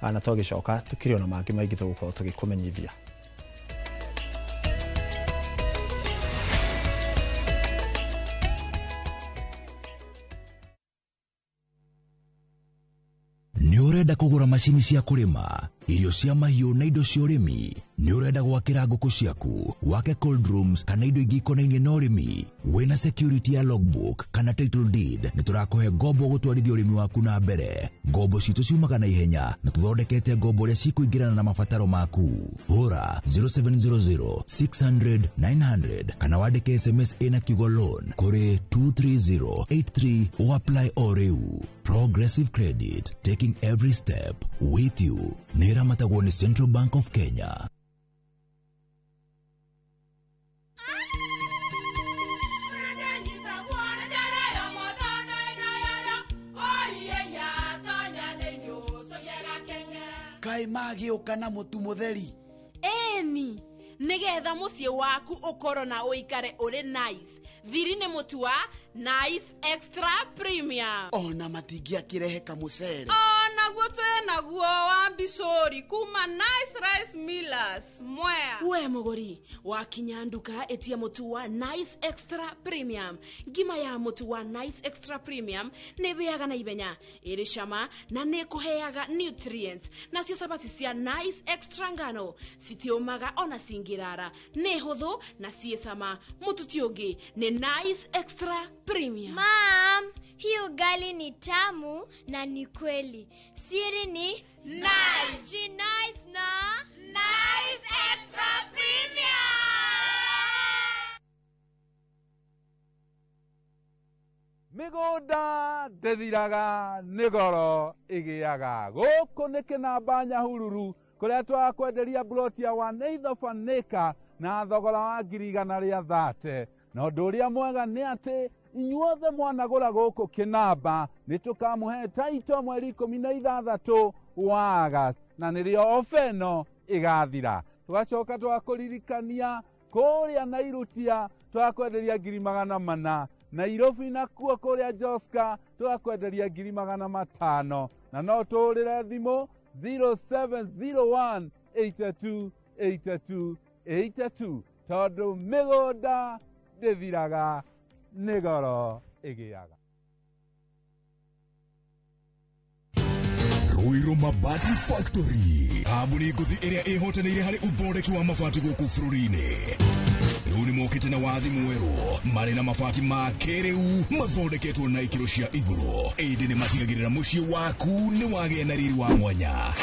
na twagĩcoka tũkĩrĩ ona mangĩ maingĩ tũgũkorwo tũgĩkũmenyithia. Nĩ ũrenda kũgũra macini cia kũrĩma, irio cia mahiũ na indo cia ũrĩmi? Nĩ ũrenda gwakĩra ngũkũ ciaku, wake cold rooms kana indo ingĩ ikonainie na ũrĩmi? Wĩna security ya logbook kana title deed, nĩ tũrakũhe ngombo gũtwarithia ũrĩmi waku na mbere. Ngombo citũ ciumaga na ihenya na tũthondekete ngombo ũrĩa cikũingĩrana na mabataro maku. Hũra 0700 600 900 kana wandĩke SMS ĩna kiugo loan kũrĩ 23083 ũapply o rĩu. Progressive Credit, taking every step with you. Nĩ ĩramatagwo nĩ Central Bank of Kenya. Kaĩ magĩũka na mũtu mũtheri? Ĩni, nĩgetha mũciĩ waku ũkorwo na ũikare ũrĩ nice. Thiri nĩ mũtu wa Nice Extra Premium. Ona matingĩakĩrehe kamũcere. Onaguo twĩnaguo wa mbicũri kuma Nice Rice Millers Mwea. We mũgũri wakinya nduka ĩtia mũtu wa Nice Extra Premium. Ngima ya mũtu wa Nice Extra Premium nĩ ĩhĩaga na ihenya, ĩrĩ cama na nĩ ĩkũheaga nutrients. Nacio cabaci cia Nice Extra ngano citiũmaga ona cingĩrara, nĩ hũthũ na ciĩ cama. Mũtu ti ũngĩ nĩ Nice Extra Premium. Mom, hii ugali ni tamu na ni kweli. Siri ni Nice. Nice na Nice Extra Premium. Mĩgũnda ndĩthiraga nĩ goro ĩgĩaga. Gũkũ nĩ Kĩnamba Nyahururu kũrĩa twakwenderia ploti ya 1/8 of an acre na thogora wa 130,000. Na ũndũ ũrĩa mwega nĩ atĩ inyuothe mwanagũra gũkũ Kĩnamba nĩ tũkamũhe taito mweri 16 wa August, na nĩrĩo ofa ĩno ĩgathira. Tũgacoka twakũririkania kũrĩa Nairutia twakwenderia 400,000, Nairobi nakuo kũrĩa Joska twakwenderia 500,000, na no tũhũrĩre thimũ 0701 82 82 82 tondũ mĩgũnda ndĩthiraga nĩ goro ĩgĩaga. Ruiru Mabati Factory, kambuni ngũthi ĩrĩa ĩhotanĩire harĩ ũthondeki wa mabati gũkũ bũrũri-inĩ. Rĩu nĩ mokĩte na wathi mwerũ, marĩ na mabati ma kĩrĩu mathondeketwo na ikĩro cia igũrũ, ĩndĩ nĩ matigagĩrĩra mũciĩ waku nĩ wagĩa na riri wa mwanya.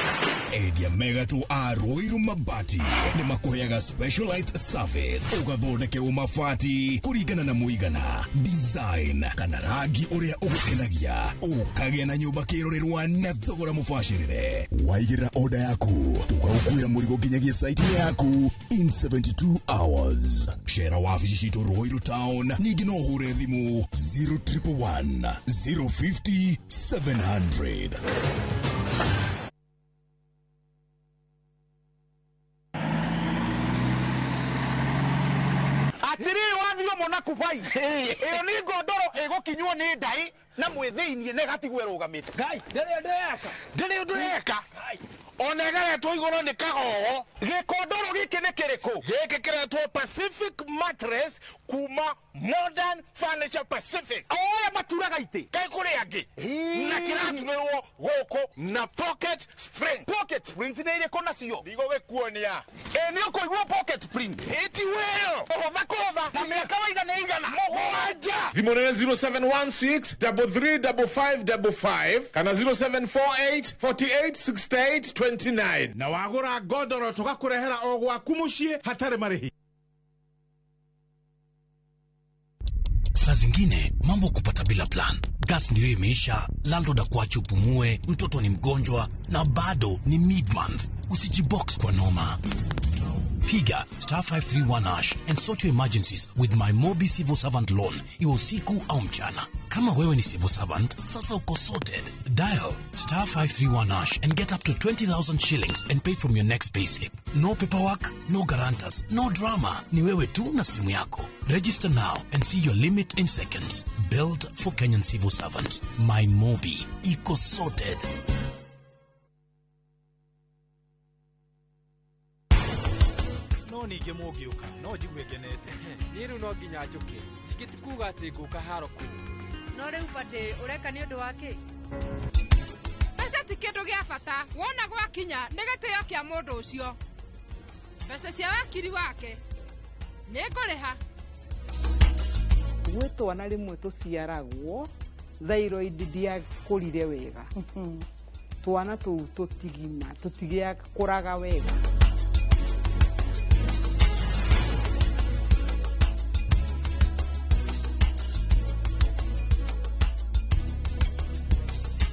Endia megatũ a Ruiru Mabati nĩ makũheaga specialized service, ũgathondekerwo mabati kũringana na mũigana, design kana rangi ũrĩa ũgũkenagia, ũkagĩa na nyũmba kĩrorerwa na thogora mũbacĩrĩre. Waigĩrĩra order yaku, tũgagũkuĩra mũrigo nginyagia site yaku in 72 hours. Cera wabici citũ Ruiru Town, ningĩ no ũhũre thimũ 0111 050 700. Atiriri wathio mona kubai iyo ni ngondoro igukinywo ni ndai na mwithiinie na igatigwo irugamite. Ngai ndiri undu eka, ndiri undu eka, ona ĩgeretwo igũrũ nĩ kagogo. Gĩkondoro gĩkĩ nĩ kĩrĩkũ? Gĩkĩ kĩretwo Pacific Mattress kuma Modern Furniture Pacific. O ũrĩa maturaga itĩ kaĩ kũrĩ angĩ, na kĩraturĩrwo gũkũ na pocket spring. Pocket springs nĩ irĩkũ nacio? Ndigũgĩkuonia. Ĩ nĩ ũkũigua pocket spring ĩti wĩyo ũhũtha kũhũtha na mĩaka waigana ĩigana mũgwanja. Thimũ nĩ 0716 335555 kana 0748 48 68 29. Na wagũra ngondoro tũgakũrehera o gwaku mũciĩ hatarĩ marĩhi. Saa zingine mambo kupata bila plan. Gas ndio imeisha, landlord akuache upumue, mtoto ni mgonjwa na bado ni mid month. Usijibox kwa noma. Piga star 531 hash and sort your emergencies with my Mobi Civil Servant Loan, iwe usiku au mchana. Kama wewe ni civil servant, sasa uko sorted. Dial star 531 hash and get up to 20,000 shillings and pay from your next payslip. No paperwork, no guarantors, no drama. Ni wewe tu na simu yako. Register now and see your limit in seconds. Built for Kenyan civil servants. My Mobi. Iko sorted. No ningĩ mũngĩũka no njigue ngenete. Niĩ rĩu no nginya njũke, ningĩ ti kuuga atĩ ngũka haro kũu. No rĩu batĩ ũreka nĩ ũndũ wa kĩ? Mbeca ti kĩndũ gĩa bata, wona gwakinya nĩ gĩtĩo kĩa mũndũ ũcio. Mbeca cia wakiri wake nĩ ngũrĩha. Gwĩ twana rĩmwe tũciaragwo thyroid ndiakũrire wega, twana tũu tũtigima tũtigĩakũraga wega.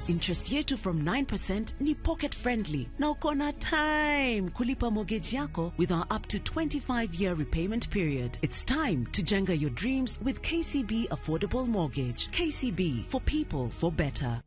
Interest yetu from 9% ni pocket friendly na uko na time kulipa mortgage yako with our up to 25-year repayment period. It's time to jenga your dreams with KCB Affordable Mortgage. KCB, for people, for better.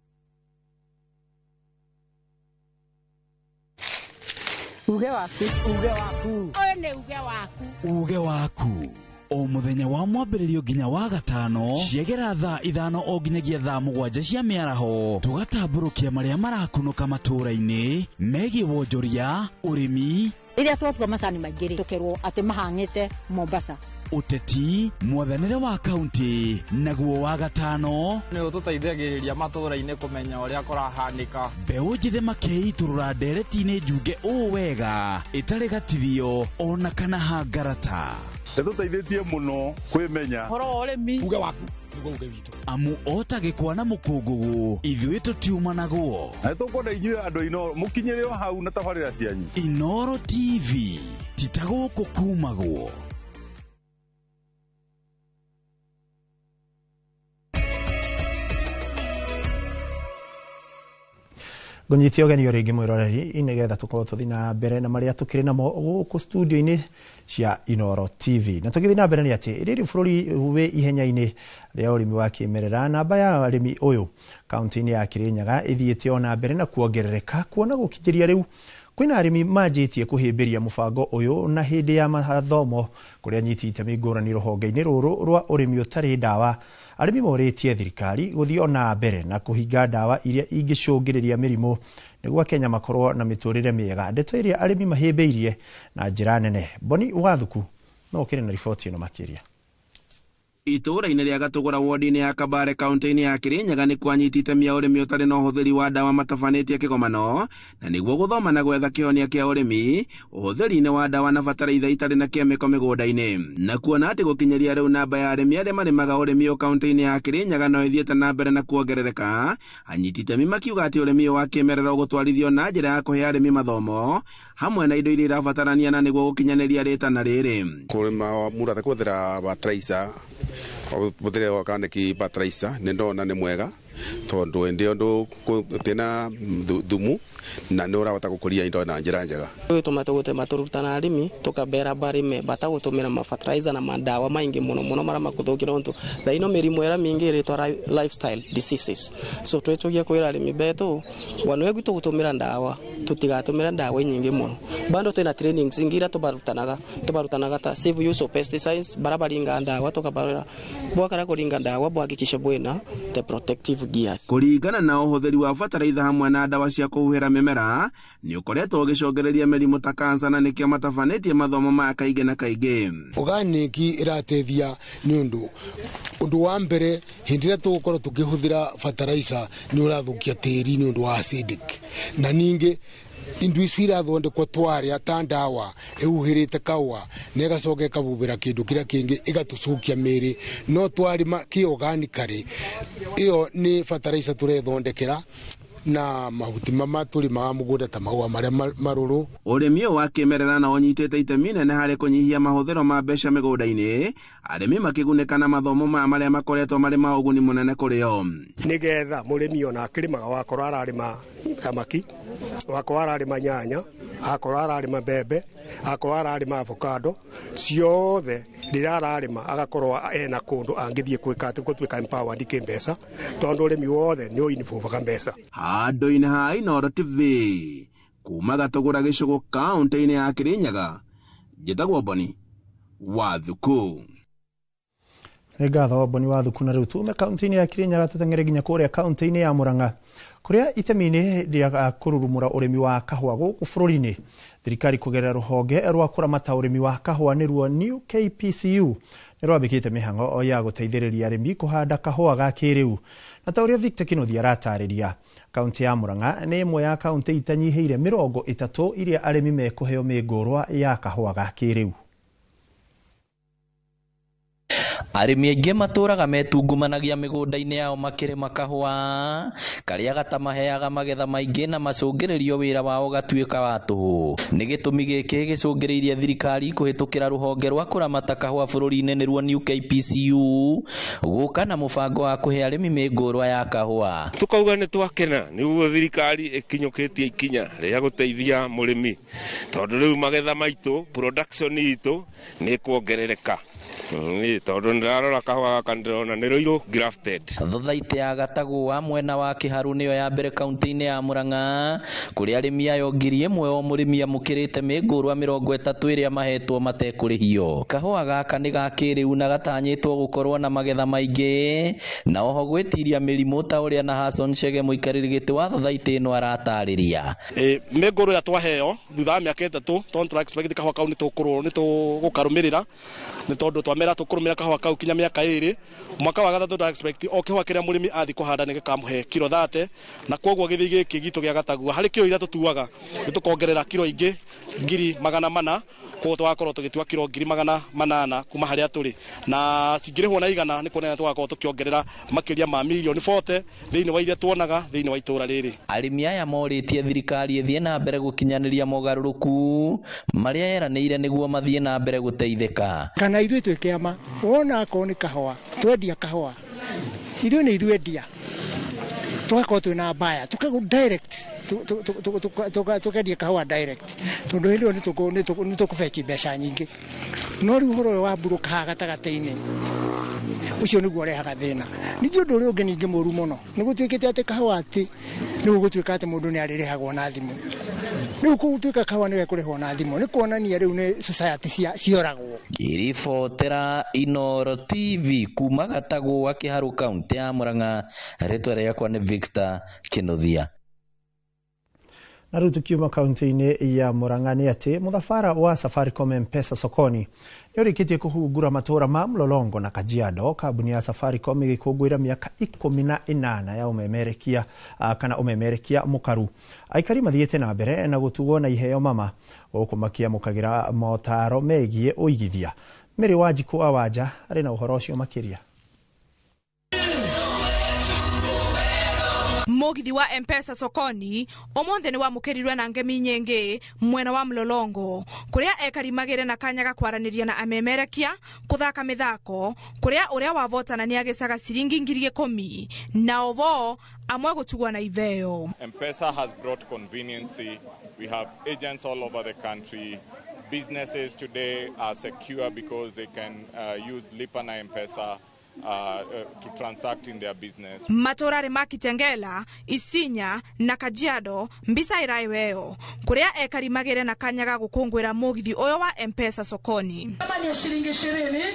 Uge waku, uge waku. Ũyũ nĩ uge waku. Uge waku. O muthenya wa mwambĩrĩrio nginya wa gatano ciegera thaa 5 o nginyagia thaa 7 cia mĩaraho, tũgatambũrũkia marĩa marakunũka matũũra-inĩ megiĩ wonjoria, ũrĩmi, rĩrĩa twatua macani maingĩ rĩ, tũkerwo atĩ mahang'ĩte Mombasa, ũteti, mwathanĩre wa kaunti, naguo wa gatano nĩ ũtũteithagĩrĩria matũũra-inĩ kũmenya ũrĩa kũrahanĩka. Mbeũ njĩthĩ makĩitũrũra ndereti-inĩ njunge ũũ wega ĩtarĩ gatithio ona kana hangarata. Nĩtũteithĩtie mũno kwĩmenya ũhoro wa ũrĩmi. Uge waku nĩguo uge witũ. Amu ota gĩkwa na mũkũngũgũ ithuĩ tũtiumanagwo. Na nĩtũkwenda inyuĩ andũ Inooro mũkinyĩre o hau na tabarĩra cianyu. Inooro TV ti ta gũkũ kumagwo. Ngũnyitie ũgeni o rĩngĩ mwĩroreri nĩgetha tũkorwo tũthiĩ na mbere na marĩa tũkĩrĩ namo gũkũ studio-inĩ cia Inooro TV. Na tũgĩthiĩ na mbere nĩ atĩ rĩrĩ bũrũri wĩ ihenya-inĩ rĩa ũrĩmi wa kĩmerera, namba ya arĩmi ũyũ kaunti-inĩ ya Kirinyaga ĩthiĩte o na mbere na kuongerereka, kuona gũkinyĩria rĩu kwĩna arĩmi manjĩtie kũhĩmbĩria mũbango ũyũ na hĩndĩ ya mathomo kũrĩa anyiti itemi ngũrani rũhonge-inĩ rũrũ rwa ũrĩmi ũtarĩ ndawa. Arĩmi morĩtie thirikari gũthiĩ o na mbere na kũhinga ndawa iria ingĩcũngĩrĩria mĩrimũ nĩguo Kenya makorwo na mĩtũrĩre mĩega. Ndeto ĩrĩa arĩmi mahĩmbĩirie na njĩra nene. Boni Wathuku no ũkĩrĩ na riboti ĩno makĩria. Itũũra-inĩ rĩa Gatũgũra wodi-inĩ ya Kabare kaunti-inĩ ya Kirinyaga nĩ kwanyiti itemi ya ũrĩmi ũtarĩ na ũhũthĩri wa ndawa matabanĩtie kĩgomano na nĩguo gũthoma na gwetha kĩhonia kĩa ũrĩmi ũhũthĩri-inĩ wa ndawa na bataraitha itarĩ na kĩmĩko mĩgũnda-inĩ, na kuona atĩ gũkinyĩria rĩu namba ya arĩmi arĩa marĩmaga ũrĩmi ũyũ kaunti-inĩ ya Kirinyaga no ĩthiĩte na mbere na kuongerereka. Anyiti itemi makiuga atĩ ũrĩmi ũyũ wa kĩmerera ũgũtwarithio na njĩra ya kũhe arĩmi mathomo hamwe na indo iria irabatarania na nĩguo gũkinyanĩria rĩtana rĩrĩ. Kũrĩma mũndũ atekũhũthĩra bataraitha ũhũthĩre organic fertilizer nĩ ndona nĩ mwega tondũ ĩndĩ ũndũ tĩna thumu na nĩ ũrahota gũkũria indo na njĩra njega. Ũyũ tũmatũgũtema tũrutana arĩmi tũkabera barĩme bata gũtũmĩra ma fertilizer na mandawa maingĩ mũno mũno marĩa makũthũkia nontu thaa ino mĩrimũ ĩrĩa mĩingĩ ĩrĩtwa lifestyle diseases. So twĩtũgia kwĩra arĩmi betũ wanwe gwitũ gũtũmĩra ndawa tũtigatũmĩra ndawa nyingĩ mũno. Bado twĩna trainings ingĩ iria tũbarutanaga ta safe use of pesticides barabaringa ndawa tũkabarera bwakara kũringa ndawa bwahakikisha bwĩna the protective gears. Kũringana na ũhũthĩri wa bataraitha hamwe na ndawa cia kũhuhĩra mĩmera nĩ ũkoretwo ũgĩcũngĩrĩria mĩrimũ ta kansa na nĩkĩo matabanĩtie mathomo maya kaingĩ na kaingĩ. Organic ĩrateithia nĩ ũndũ wa mbere hĩndĩ ĩrĩa tũgũkorwo tũkĩhũthĩra fertilizer nĩ ũrathũkia tĩri nĩ ũndũ wa acidic, na ningĩ indo icio irathondekwo twarĩa ta ndawa ĩhuhĩrĩte kaũa na ĩgacoka ĩkahuhĩra kĩndũ kĩrĩa kĩngĩ ĩgatũcukia mĩĩrĩ, no twarĩma kĩ-organically ĩyo nĩ fertilizer tũrethondekera na mahuti mama tũrĩmaga mũgũnda ta mahũa marĩa marũrũ. Ũrĩmi ũyũ wa kĩmerera na ũnyitĩte itemi nene harĩ kũnyihia mahũthĩro ma mbeca mĩgũnda-inĩ, arĩmi makĩgunĩka na mathomo maya marĩa makoretwo marĩ ma ũguni mũnene kũrĩ o. Nĩgetha mũrĩmi ona akĩrĩmaga wakorwo ararĩma thamaki, wakorwo ararĩma nyanya, Akorwo ararĩma mbembe, akorwo ararĩma avocado, ciothe rĩrĩa ararĩma agakorwo ena kũndũ angĩthiĩ gwĩka atĩ gũtuĩka empowered kĩmbeca, tondũ ũrĩmi wothe nĩ ũinvolvaga mbeca. Handũ-inĩ ha Inooro TV kuma Gatũgũra gĩcũgũ kaũntĩ-inĩ ya Kĩrĩnyaga, njĩtagwo Boni Wathuku. Nĩ ngatho Boni Wathuku. Na rĩu tume kaũntĩ-inĩ ya Kĩrĩnyaga tũteng'ere nginya kũrĩa kaũntĩ-inĩ ya Murang'a, kũrĩa itemi-inĩ rĩa kũrurumũra ũrĩmi wa kahũa gũkũ bũrũri-inĩ, thirikari kũgerera rũhonge rwa kũramata ũrĩmi wa kahũa nĩruo New KPCU nĩ rwambĩkĩte mĩhang'o ya gũteithĩrĩria arĩmi kũhanda kahũa ga kĩrĩu. Na ta ũrĩa Victor Kĩnuthia aratarĩria, kaũntĩ ya Murang'a nĩ ĩmwe ya kaũntĩ itanyihĩire 30 iria arĩmi mekũheo mĩngũrwa ya kahũa ga kĩrĩu. Arĩmi aingĩ matũraga metungumanagia mĩgũnda-inĩ yao makĩrĩma kahũa karĩa gatamaheaga magetha maingĩ na macũngĩrĩrio wĩra wao ũgatuĩka wa tũhũ. Nĩ gĩtũmi gĩkĩ gĩcũngĩrĩirie thirikari kũhĩtũkĩra rũhonge rwa kũramata kahũa bũrũri-inĩ nĩruo New KPCU gũka na mũbango wa kũhe arĩmi mĩngũrwa ya kahũa. Tukauga nĩ twakena nĩguo thirikari ĩkinyũkĩtie ikinya rĩa gũteithia mũrĩmi, tondũ rĩu magetha maitũ production itũ nĩ ĩkuongerereka. Tondũ nĩndarora kahũa gaka ndĩrona nĩ rũirũ grafted. Thothaitĩ ya Gatagũa mwena wa Kĩharu nĩyo ya mbere kaũntĩ-inĩ ya Murang'a kũrĩa arĩmi ayo 1000 o mũrĩmi amũkĩrĩte mĩngũrwa 30 ĩrĩa mahetwo matekũrĩhio. Kahũa gaka nĩ ga kĩrĩu na gatanyĩtwo gũkorwo na magetha maingĩ na oho gwĩtiria mĩrimũ ta ũrĩa na Hassan Chege mũikarĩri gĩtĩ wa thothaitĩ ĩno aratarĩria. Mĩngũrwa ĩrĩa twaheo thutha wa mĩaka 3 tondũ tũra expect kahũa kau nĩ tũgũkarũmĩrĩra, nĩ tondũ twamera tũkũrũmĩrĩra kahũa kau kinya mĩaka 2. Mwaka wa gatatũ tũra expect o kĩhũa kĩrĩa mũrĩmi athi kũhanda nĩ gĩkamũhe kiro 30, na koguo gĩthii gĩkĩ gitũ gĩa Gatagua harĩ kiro iria tũtuaga nĩ tũkongerera kiro ingĩ 400,000, koguo tũgakorwo tũgĩtua kiro 800,000 kuma harĩa tũrĩ, na cingĩrĩhwo na igana nĩ kuonania tũgakorwo tũkĩongerera makĩria ma mirioni 40 thĩinĩ wa iria tuonaga thĩinĩ wa itũra rĩrĩ. Arĩmi aya morĩtie thirikari ĩthiĩ na mbere gũkinyanĩria mogarũrũku marĩa yeranĩire nĩguo mathiĩ na mbere gũteithĩka. Kana ithuĩ twĩ kĩama wona akorwo nĩ kahũa twendia kahũa ithuĩ nĩ ithuĩ endia tũgakorwo twĩna mbaya tũkagũ direct tukendia kahũa direct, tondũ hĩndĩ ĩyo nĩ tũkũbeti mbeca nyingĩ. No rĩu ũhoro ũyũ wa mburũka haha gatagatĩ-inĩ ũcio nĩguo ũrehaga thĩna. Ningĩ ũndũ ũrĩa ũngĩ ningĩ mũru mũno nĩ gũtuĩkĩte atĩ kahũa atĩ nĩ gũgũtuĩka atĩ mũndũ nĩ arĩrĩhagwo na thimũ. Rĩu gũtuĩka kahũa nĩ gekũrĩhwo na thimũ nĩ kuonania rĩu nĩ society cioragwo. Ngĩribotera Inooro TV kuma Gatagũa Kĩharu kaũntĩ ya Murang'a, rĩtwa rĩakwa nĩ Victor Kĩnuthia. Na rĩu tukiuma kaũntĩ-inĩ ya Murang'a nĩ atĩ mũthabara wa Safaricom M-Pesa sokoni nĩ ũrĩkĩtie kũhungura matũũra ma Mlolongo na Kajiado, kambuni ya Safaricom ĩgĩkũngũĩra mĩaka 18 ya ũmemerekia kana ũmemerekia mũkaru. Aikari mathiĩte na mbere na gũtugwo na iheo mama gũkũ makĩamũkagĩra motaro megiĩ ũigithia. Mary Wanjikũ Awanja arĩ na ũhoro ũcio makĩria. Mũgithi wa M-Pesa sokoni ũmũthĩ nĩ wamũkĩrirwe na ngemi nyingĩ mwena wa Mlolongo kũrĩa ekari magĩre na kanya ga kwaranĩria na amemerekia kũthaka mĩthako kũrĩa ũrĩa wavotana nĩ agĩcaga ciringi 10,000 na ovo amwe gũtugwo na iveo. M-Pesa has brought convenience. We have agents all over the country. Businesses today are secure because they can use Lipa na M-Pesa to transact in their business. Matũra ma Kitengela, Isinya na Kajiado mbica iraiweo kuria ekari magere na kanyaga gukungwira mugithi uyu wa M-Pesa sokoni. Kama ni shilingi 20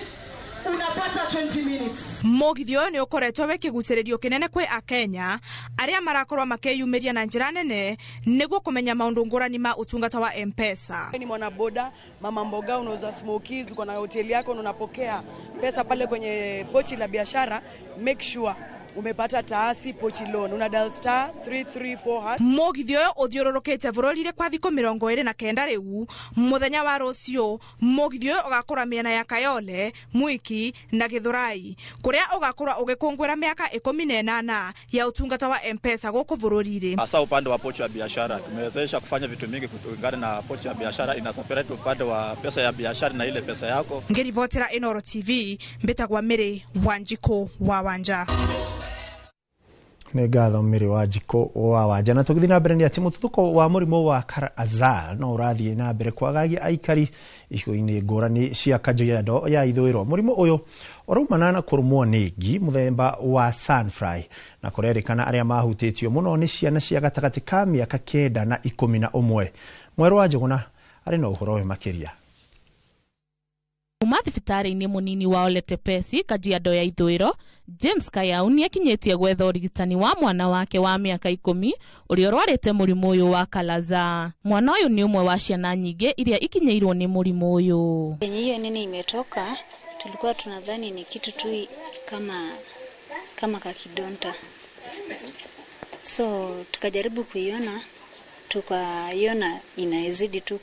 unapata 20 minutes. Mugithi uyu ni ukoretwo wi kiguciririo kinene kwi akenya aria marakorwo makeyumiria na njira nene niguo kumenya maundu ngurani ma utungata wa M-Pesa. Ni mwana boda, mama mboga, unauza smokies, uko na hoteli yako na unapokea pesa pale kwenye pochi la biashara, make sure umepata taasi pochi loan. Una dial star 334 hash. Mugithi uyu uthiururukite bururi kwa thiku 29 riu muthenya wa rucio mugithi uyu ugakora miena ya Kayole, Mwiki na Githurai kuria ugakora ugikungwira miaka 18 ya utungata wa M-Pesa guku bururi. Hasa upande wa pochi ya biashara tumewezesha kufanya vitu mingi kulingana na pochi ya biashara, ina separate upande wa pesa ya biashara na ile pesa yako. Ngirivotera Inooro TV mbitagwa Mary Wanjiku wa Wanja. Nĩ ngatho Mary Wanjikũ wa Wanja. Na tũgĩthiĩ na mbere nĩ atĩ mũtuthũko wa mũrimũ wa Kala-azar no ũrathiĩ na mbere kwagagia aikari icigo-inĩ ngũrani cia Kajiado ya ithũĩro. Mũrimũ ũyũ ũraumana na kũrũmwo nĩ ngi mũthemba wa sandfly, na kũrerĩkana arĩa mahutĩtio mũno nĩ ciana cia gatagatĩ ka mĩaka 9 na 11. Mwerũ wa Njũgũna arĩ na ũhoro ũyũ makĩria. Kuma thibitarĩ-inĩ mũnini wa Oletepesi, Kajiado ya ithũĩro, James Kayau nĩakinyĩtie gwetha ũrigitani wa mwana wake wa mĩaka 10 ũrĩa ũrwarĩte mũrimũ ũyũ wa Kala-azar. Mwana ũyũ nĩ ũmwe wa ciana nyingĩ iria ikinyĩirwo nĩ mũrimũ ũyũ. Yenye hiyo nini imetoka, tulikuwa tunadhani ni kitu tu kama kakidonta. So tukajaribu kuiona, tukaiona inazidi tu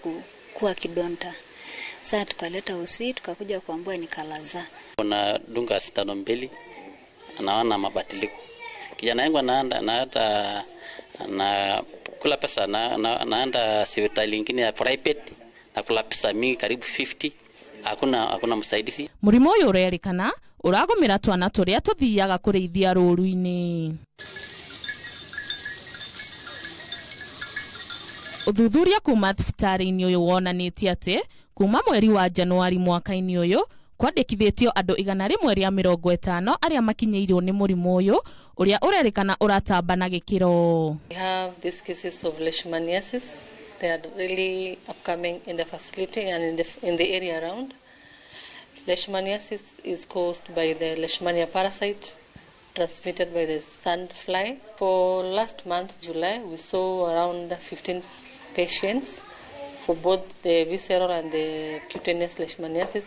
kuwa kidonta. Sasa tukaleta usi, tukakuja kuambua ni Kala-azar. Dunga sindano 2, anaona mabadiliko. Kijana yangu anaenda na kula pesa naenda hospitali nyingine ya private na kula pesa mingi karibu 50, hakuna msaidizi. Mũrimũ ũyũ ũrerĩkana ũragũmĩra twana tũrĩa tũthiaga kũrĩithia rũru-inĩ. Ũthuthuria kuma thibitarĩ-inĩ ũyũ wonanĩtie atĩ kuma mweri wa Januari mwaka-inĩ ũyũ kwandĩkithĩtio andũ 150 arĩa makinyĩirwo nĩ mũrimũ ũyũ ũrĩa ũrerĩkana ũratamba na gĩkĩro. We have these cases of leishmaniasis. They are really upcoming in the facility and in the area around. Leishmaniasis is caused by the Leishmania parasite transmitted by the sandfly. For last month, July, we saw around 15 patients for both the visceral and the cutaneous leishmaniasis.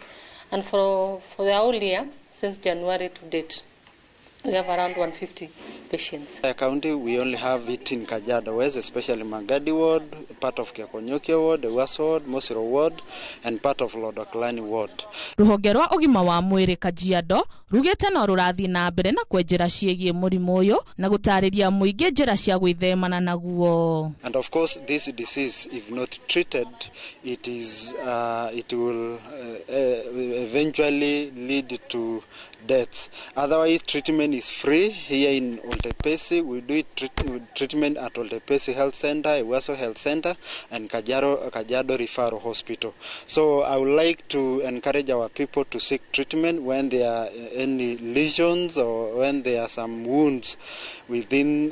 And for the whole year, since January to date, we have around 150 patients. County, we only have it in Kajiado West, especially Magadi ward, part of Kiakonyokia ward, Ewaso ward, Mosiro ward, and part of Lodoklani ward. Rũhonge rwa ũgima wa mwĩrĩ Kajiado rugĩte no rũrathiĩ na mbere na kwenjera ciĩgiĩ mũrimũ ũyũ na gũtarĩria mũingĩ njĩra cia gwĩthemana naguo. And of course, this disease, if not treated, it will eventually lead to death. Otherwise, treatment is free here in Oltepesi. We do treatment at Oltepesi Health Center, Ewaso Health Center, and Kajiado Referral Hospital. So I would like to encourage our people to seek treatment when there are any lesions or when there are some wounds within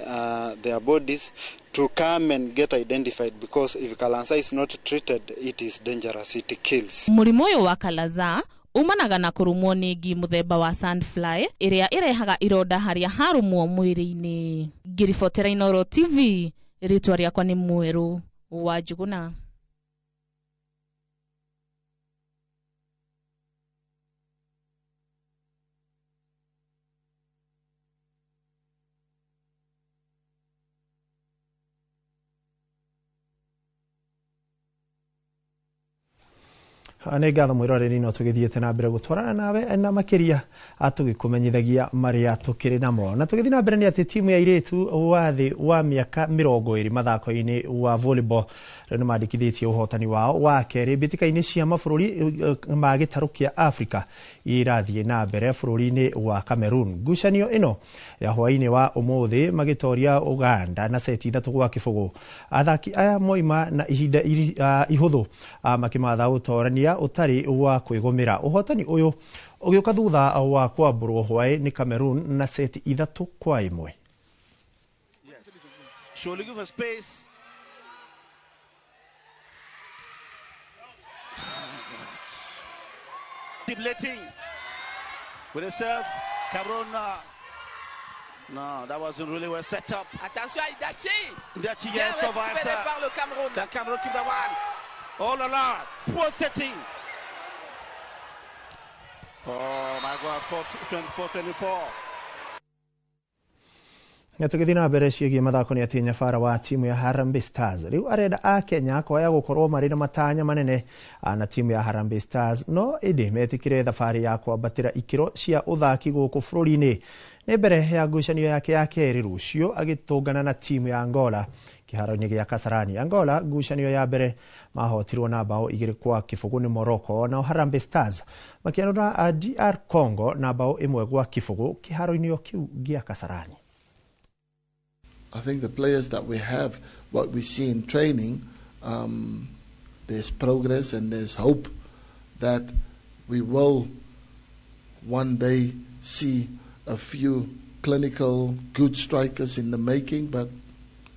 their bodies, to come and get identified, because if Kala-azar is not treated, it is dangerous, it kills. Mũrimũ ũyũ wa Kala-azar umanaga na kũrũmwo nĩ ngi mũthemba wa sandfly ĩrĩa ĩrehaga ironda harĩa harũmwo mwĩrĩ-inĩ. Ngĩribotera Inooro TV, rĩtwa rĩakwa nĩ Mwerũ wa Njũgũna. Nĩ ngatho mwĩroreri, no tũgĩthiĩte na mbere gũtwarana nawe na makĩria tũgĩkũmenyithagia marĩa tũkĩrĩ namo. Na tũgĩthiĩ na mbere nĩ atĩ timu ya airĩtu wa thĩ wa mĩaka 20 mathako-inĩ wa volleyball rĩu nĩmandĩkithĩtie ũhotani wao wa kerĩ mbĩtĩka-inĩ cia mabũrũri ma gĩtarũ kĩa Afrika irathiĩ na mbere bũrũri-inĩ wa Cameroon. Ngucanio ĩno ya hwaĩ-inĩ wa ũmũthĩ magĩtoria Uganda na seti 3-0. Athaki aya moima na ihinda ihũthũ makĩmatha ũtorania ũtarĩ wa kwĩgũmĩra. Ũhotani ũyũ ũgĩũka thutha wa kwambũrwo hwaĩ nĩ Cameroon na seti 3-1. So looking for space. Deep letting with herself. Cameroon. No, that wasn't really well set up. Attention à Idachi. Idachi, yes, survived. Par le Cameroun. The Cameroon keep the one. Oh la la, poor setting. Oh my God, 24-24. Na tũgĩthiĩ na mbere ciĩgiĩ mathako nĩ atĩ nyabara wa timu ya Harambee Stars rĩu arenda a Kenya kwaya gũkorwo marĩ na matanya manene na timu ya Harambee Stars, no ĩndĩ metĩkĩre thabarĩ ya kwambatĩra ikĩro cia ũthaki gũkũ bũrũri-inĩ. Nĩ mbere ya ngucanio yake ya kerĩ rũciũ agĩtũngana na timu ya Angola kĩharo-inĩ gĩa Kasarani. Angola ngucanio ya mbere mahotirwo na bao 2-0 nĩ Morocco, nao Harambee Stars makĩanũra DR Congo na bao 1-0 kĩharo-inĩ o kĩu gĩa Kasarani. I think the players that we have, what we see in training, there's progress and there's hope that we will one day see a few clinical good strikers in the making, but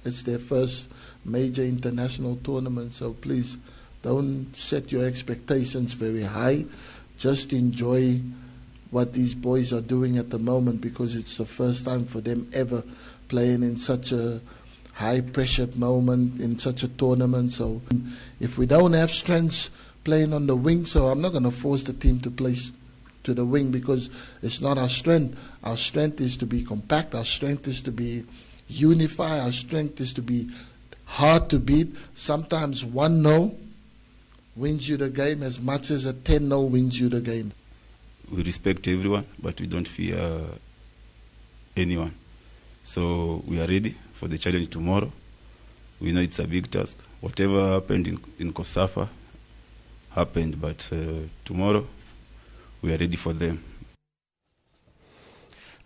it's their first major international tournament, so please don't set your expectations very high. Just enjoy what these boys are doing at the moment, because it's the first time for them ever playing in such a high-pressured moment, in such a tournament. So if we don't have strengths playing on the wing, so I'm not going to force the team to play to the wing, because it's not our strength. Our strength is to be compact. Our strength is to be unified. Our strength is to be hard to beat. Sometimes 1-0 wins you the game as much as a 10-0 wins you the game. We respect everyone, but we don't fear anyone. So we are ready for the challenge tomorrow. We know it's a big task. Whatever happened in COSAFA happened, but tomorrow we are ready for them.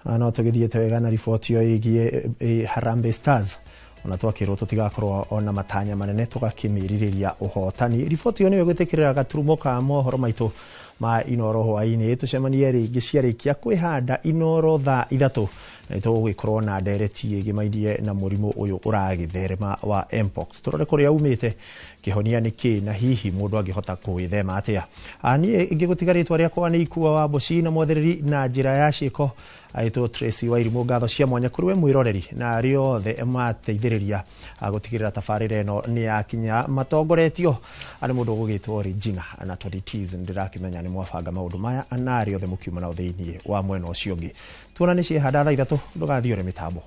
No tũgĩthiĩte wega na riboti ĩyo ĩgiĩ Harambee Stars, ona twakĩrwo tũtigakorwo ona matanya manene, tũgakĩmĩrirĩria ũhotani. Riboti ĩyo nĩyo ĩgwĩtĩkĩrĩra gaturumo ka mohoro maitũ ma Inoro hwaĩ-inĩ. Tũcemanie rĩngĩ ciarĩkia kwĩhanda Inoro thaa 3, na tũgũgĩkorwo na ndereti ĩgĩmainie na mũrimũ ũyũ ũragĩtherema wa Mpox. Tũrore kũrĩa umĩte, kĩhonia nĩ kĩ, na hihi mũndũ angĩhota kũwĩthema atĩa. Niĩ ingĩgũtiga rĩtwa rĩakwa nĩ Ikua wa Mboci, na mwathereri na njĩra ya ciĩko aitwo Tracy Wairimũ. Ngatho cia mwanya kũrĩ we mwĩroreri na arĩa othe mateithĩrĩria gũtigĩrĩra tabarĩra ĩno nĩ yakinya, matongoretio arĩ mũndũ ũgũgĩtwo Regina na Tony Tz. Ndĩrakĩmenya nĩ mwabanga maũndũ maya na arĩa othe mũkiuma nao thĩinĩ wa mwena ũcio ũngĩ. Tuonane ciehanda thaa 3, ndũgathiĩ ũrĩ mĩtambo.